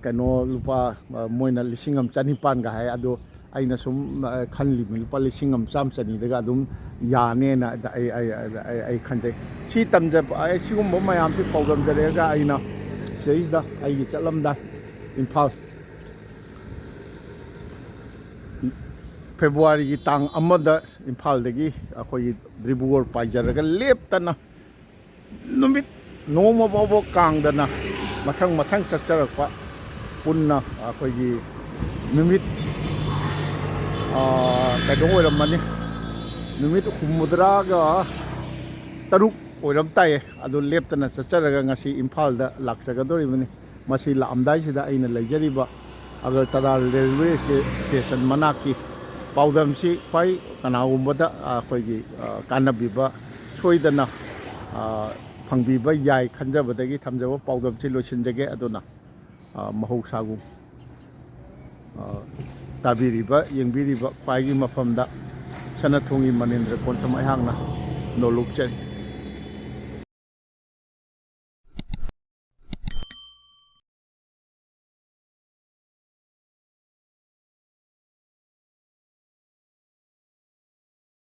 ꯀꯩꯅꯣ, ꯂꯨꯄꯥ, ꯃꯣꯏꯅ ꯂꯤꯁꯤꯡ ꯑꯃ ꯆꯅꯤꯄꯥꯟꯒ ꯍꯥꯏ꯫ ꯑꯗꯣ ꯑꯩꯅ ꯁꯨꯝ ꯈꯜꯂꯤꯕ, ꯂꯨꯄꯥ ꯂꯤꯁꯤꯡ ꯑꯃ ꯆꯥꯝꯃ ꯆꯅꯤꯗꯒ ꯑꯗꯨꯝ ꯌꯥꯅꯦꯅ ꯑꯩ, ꯑꯩ, ꯑꯩ, ꯑꯩ ꯈꯟꯖꯩ꯫ ꯁꯤ ꯇꯝꯖꯕ, ꯑꯩ ꯁꯤꯒꯨꯝꯕ ꯃꯌꯥꯝꯁꯤ ꯄꯥꯎꯗꯝꯖꯔꯛꯑꯒ, ꯑꯩꯅ ꯁꯤꯗꯩꯁꯤꯗ ꯑꯩꯒꯤ ꯆꯠꯂꯝꯗꯥꯏ, ꯏꯝꯐꯥꯜ, ꯐꯦꯕ꯭ꯔꯨꯋꯥꯔꯤꯒꯤ ꯇꯥꯡ ꯑꯃꯗ ꯏꯝꯐꯥꯜꯗꯒꯤ ꯑꯩꯈꯣꯏꯒꯤ ꯗꯤꯕ꯭ꯔꯨꯒꯔ ꯄꯥꯏꯖꯔꯒ ꯂꯦꯞꯇꯅ ꯅꯨꯃꯤꯠ ꯅꯣꯡꯃ ꯐꯥꯎꯕ ꯀꯥꯡꯗꯅ ꯃꯊꯪ ꯃꯊꯪ ꯆꯠꯆꯔꯛꯄ, ꯄꯨꯟꯅ ꯑꯩꯈꯣꯏꯒꯤ ꯅꯨꯃꯤꯠ, ꯀꯩꯅꯣ ꯑꯣꯏꯔꯝꯃꯅꯤ, ꯅꯨꯃꯤꯠ ꯍꯨꯝꯐꯨꯇꯔꯥꯒ ꯇꯔꯨꯛ ꯑꯣꯏꯔꯝ ꯇꯥꯏꯌꯦ꯫ ꯑꯗꯨ ꯂꯦꯞꯇꯅ ꯆꯠꯆꯔꯒ ꯉꯁꯤ ꯏꯝꯐꯥꯜꯗ ꯂꯥꯛꯆꯒꯗꯧꯔꯤꯕꯅꯤ꯫ ꯃꯁꯤ ꯂꯥꯛꯑꯝꯗꯥꯏꯁꯤꯗ ꯑꯩꯅ ꯂꯩꯖꯔꯤꯕ ꯑꯒꯔꯇꯂꯥ ꯔꯦꯜꯋꯦ ꯁ꯭ꯇꯦꯁꯟ ꯃꯅꯥꯛꯀꯤ ꯄꯥꯎꯗꯝꯁꯤ ꯈ꯭ꯋꯥꯏ ꯀꯅꯥꯒꯨꯝꯕꯗ ꯑꯩꯈꯣꯏꯒꯤ ꯀꯥꯟꯅꯕꯤꯕ ꯁꯣꯏꯗꯅ ꯐꯪꯕꯤꯕ ꯌꯥꯏ ꯈꯟꯖꯕꯗꯒꯤ ꯊꯝꯖꯕ ꯄꯥꯎꯗꯝꯁꯤ ꯂꯣꯏꯁꯤꯟꯖꯒꯦ꯫ ꯑꯗꯨꯅ ꯃꯍꯧꯁꯥꯒꯨꯝ ꯇꯥꯕꯤꯔꯤꯕ, ꯌꯦꯡꯕꯤꯔꯤꯕ ꯈ꯭ꯋꯥꯏꯒꯤ ꯃꯐꯝꯗ ꯁꯅꯥꯊꯣꯡꯒꯤ ꯃꯅꯤꯟꯗ꯭ꯔ ꯀꯣꯟꯁꯝ ꯑꯩꯍꯥꯛꯅ ꯅꯣꯂꯨꯛꯆꯔꯤ꯫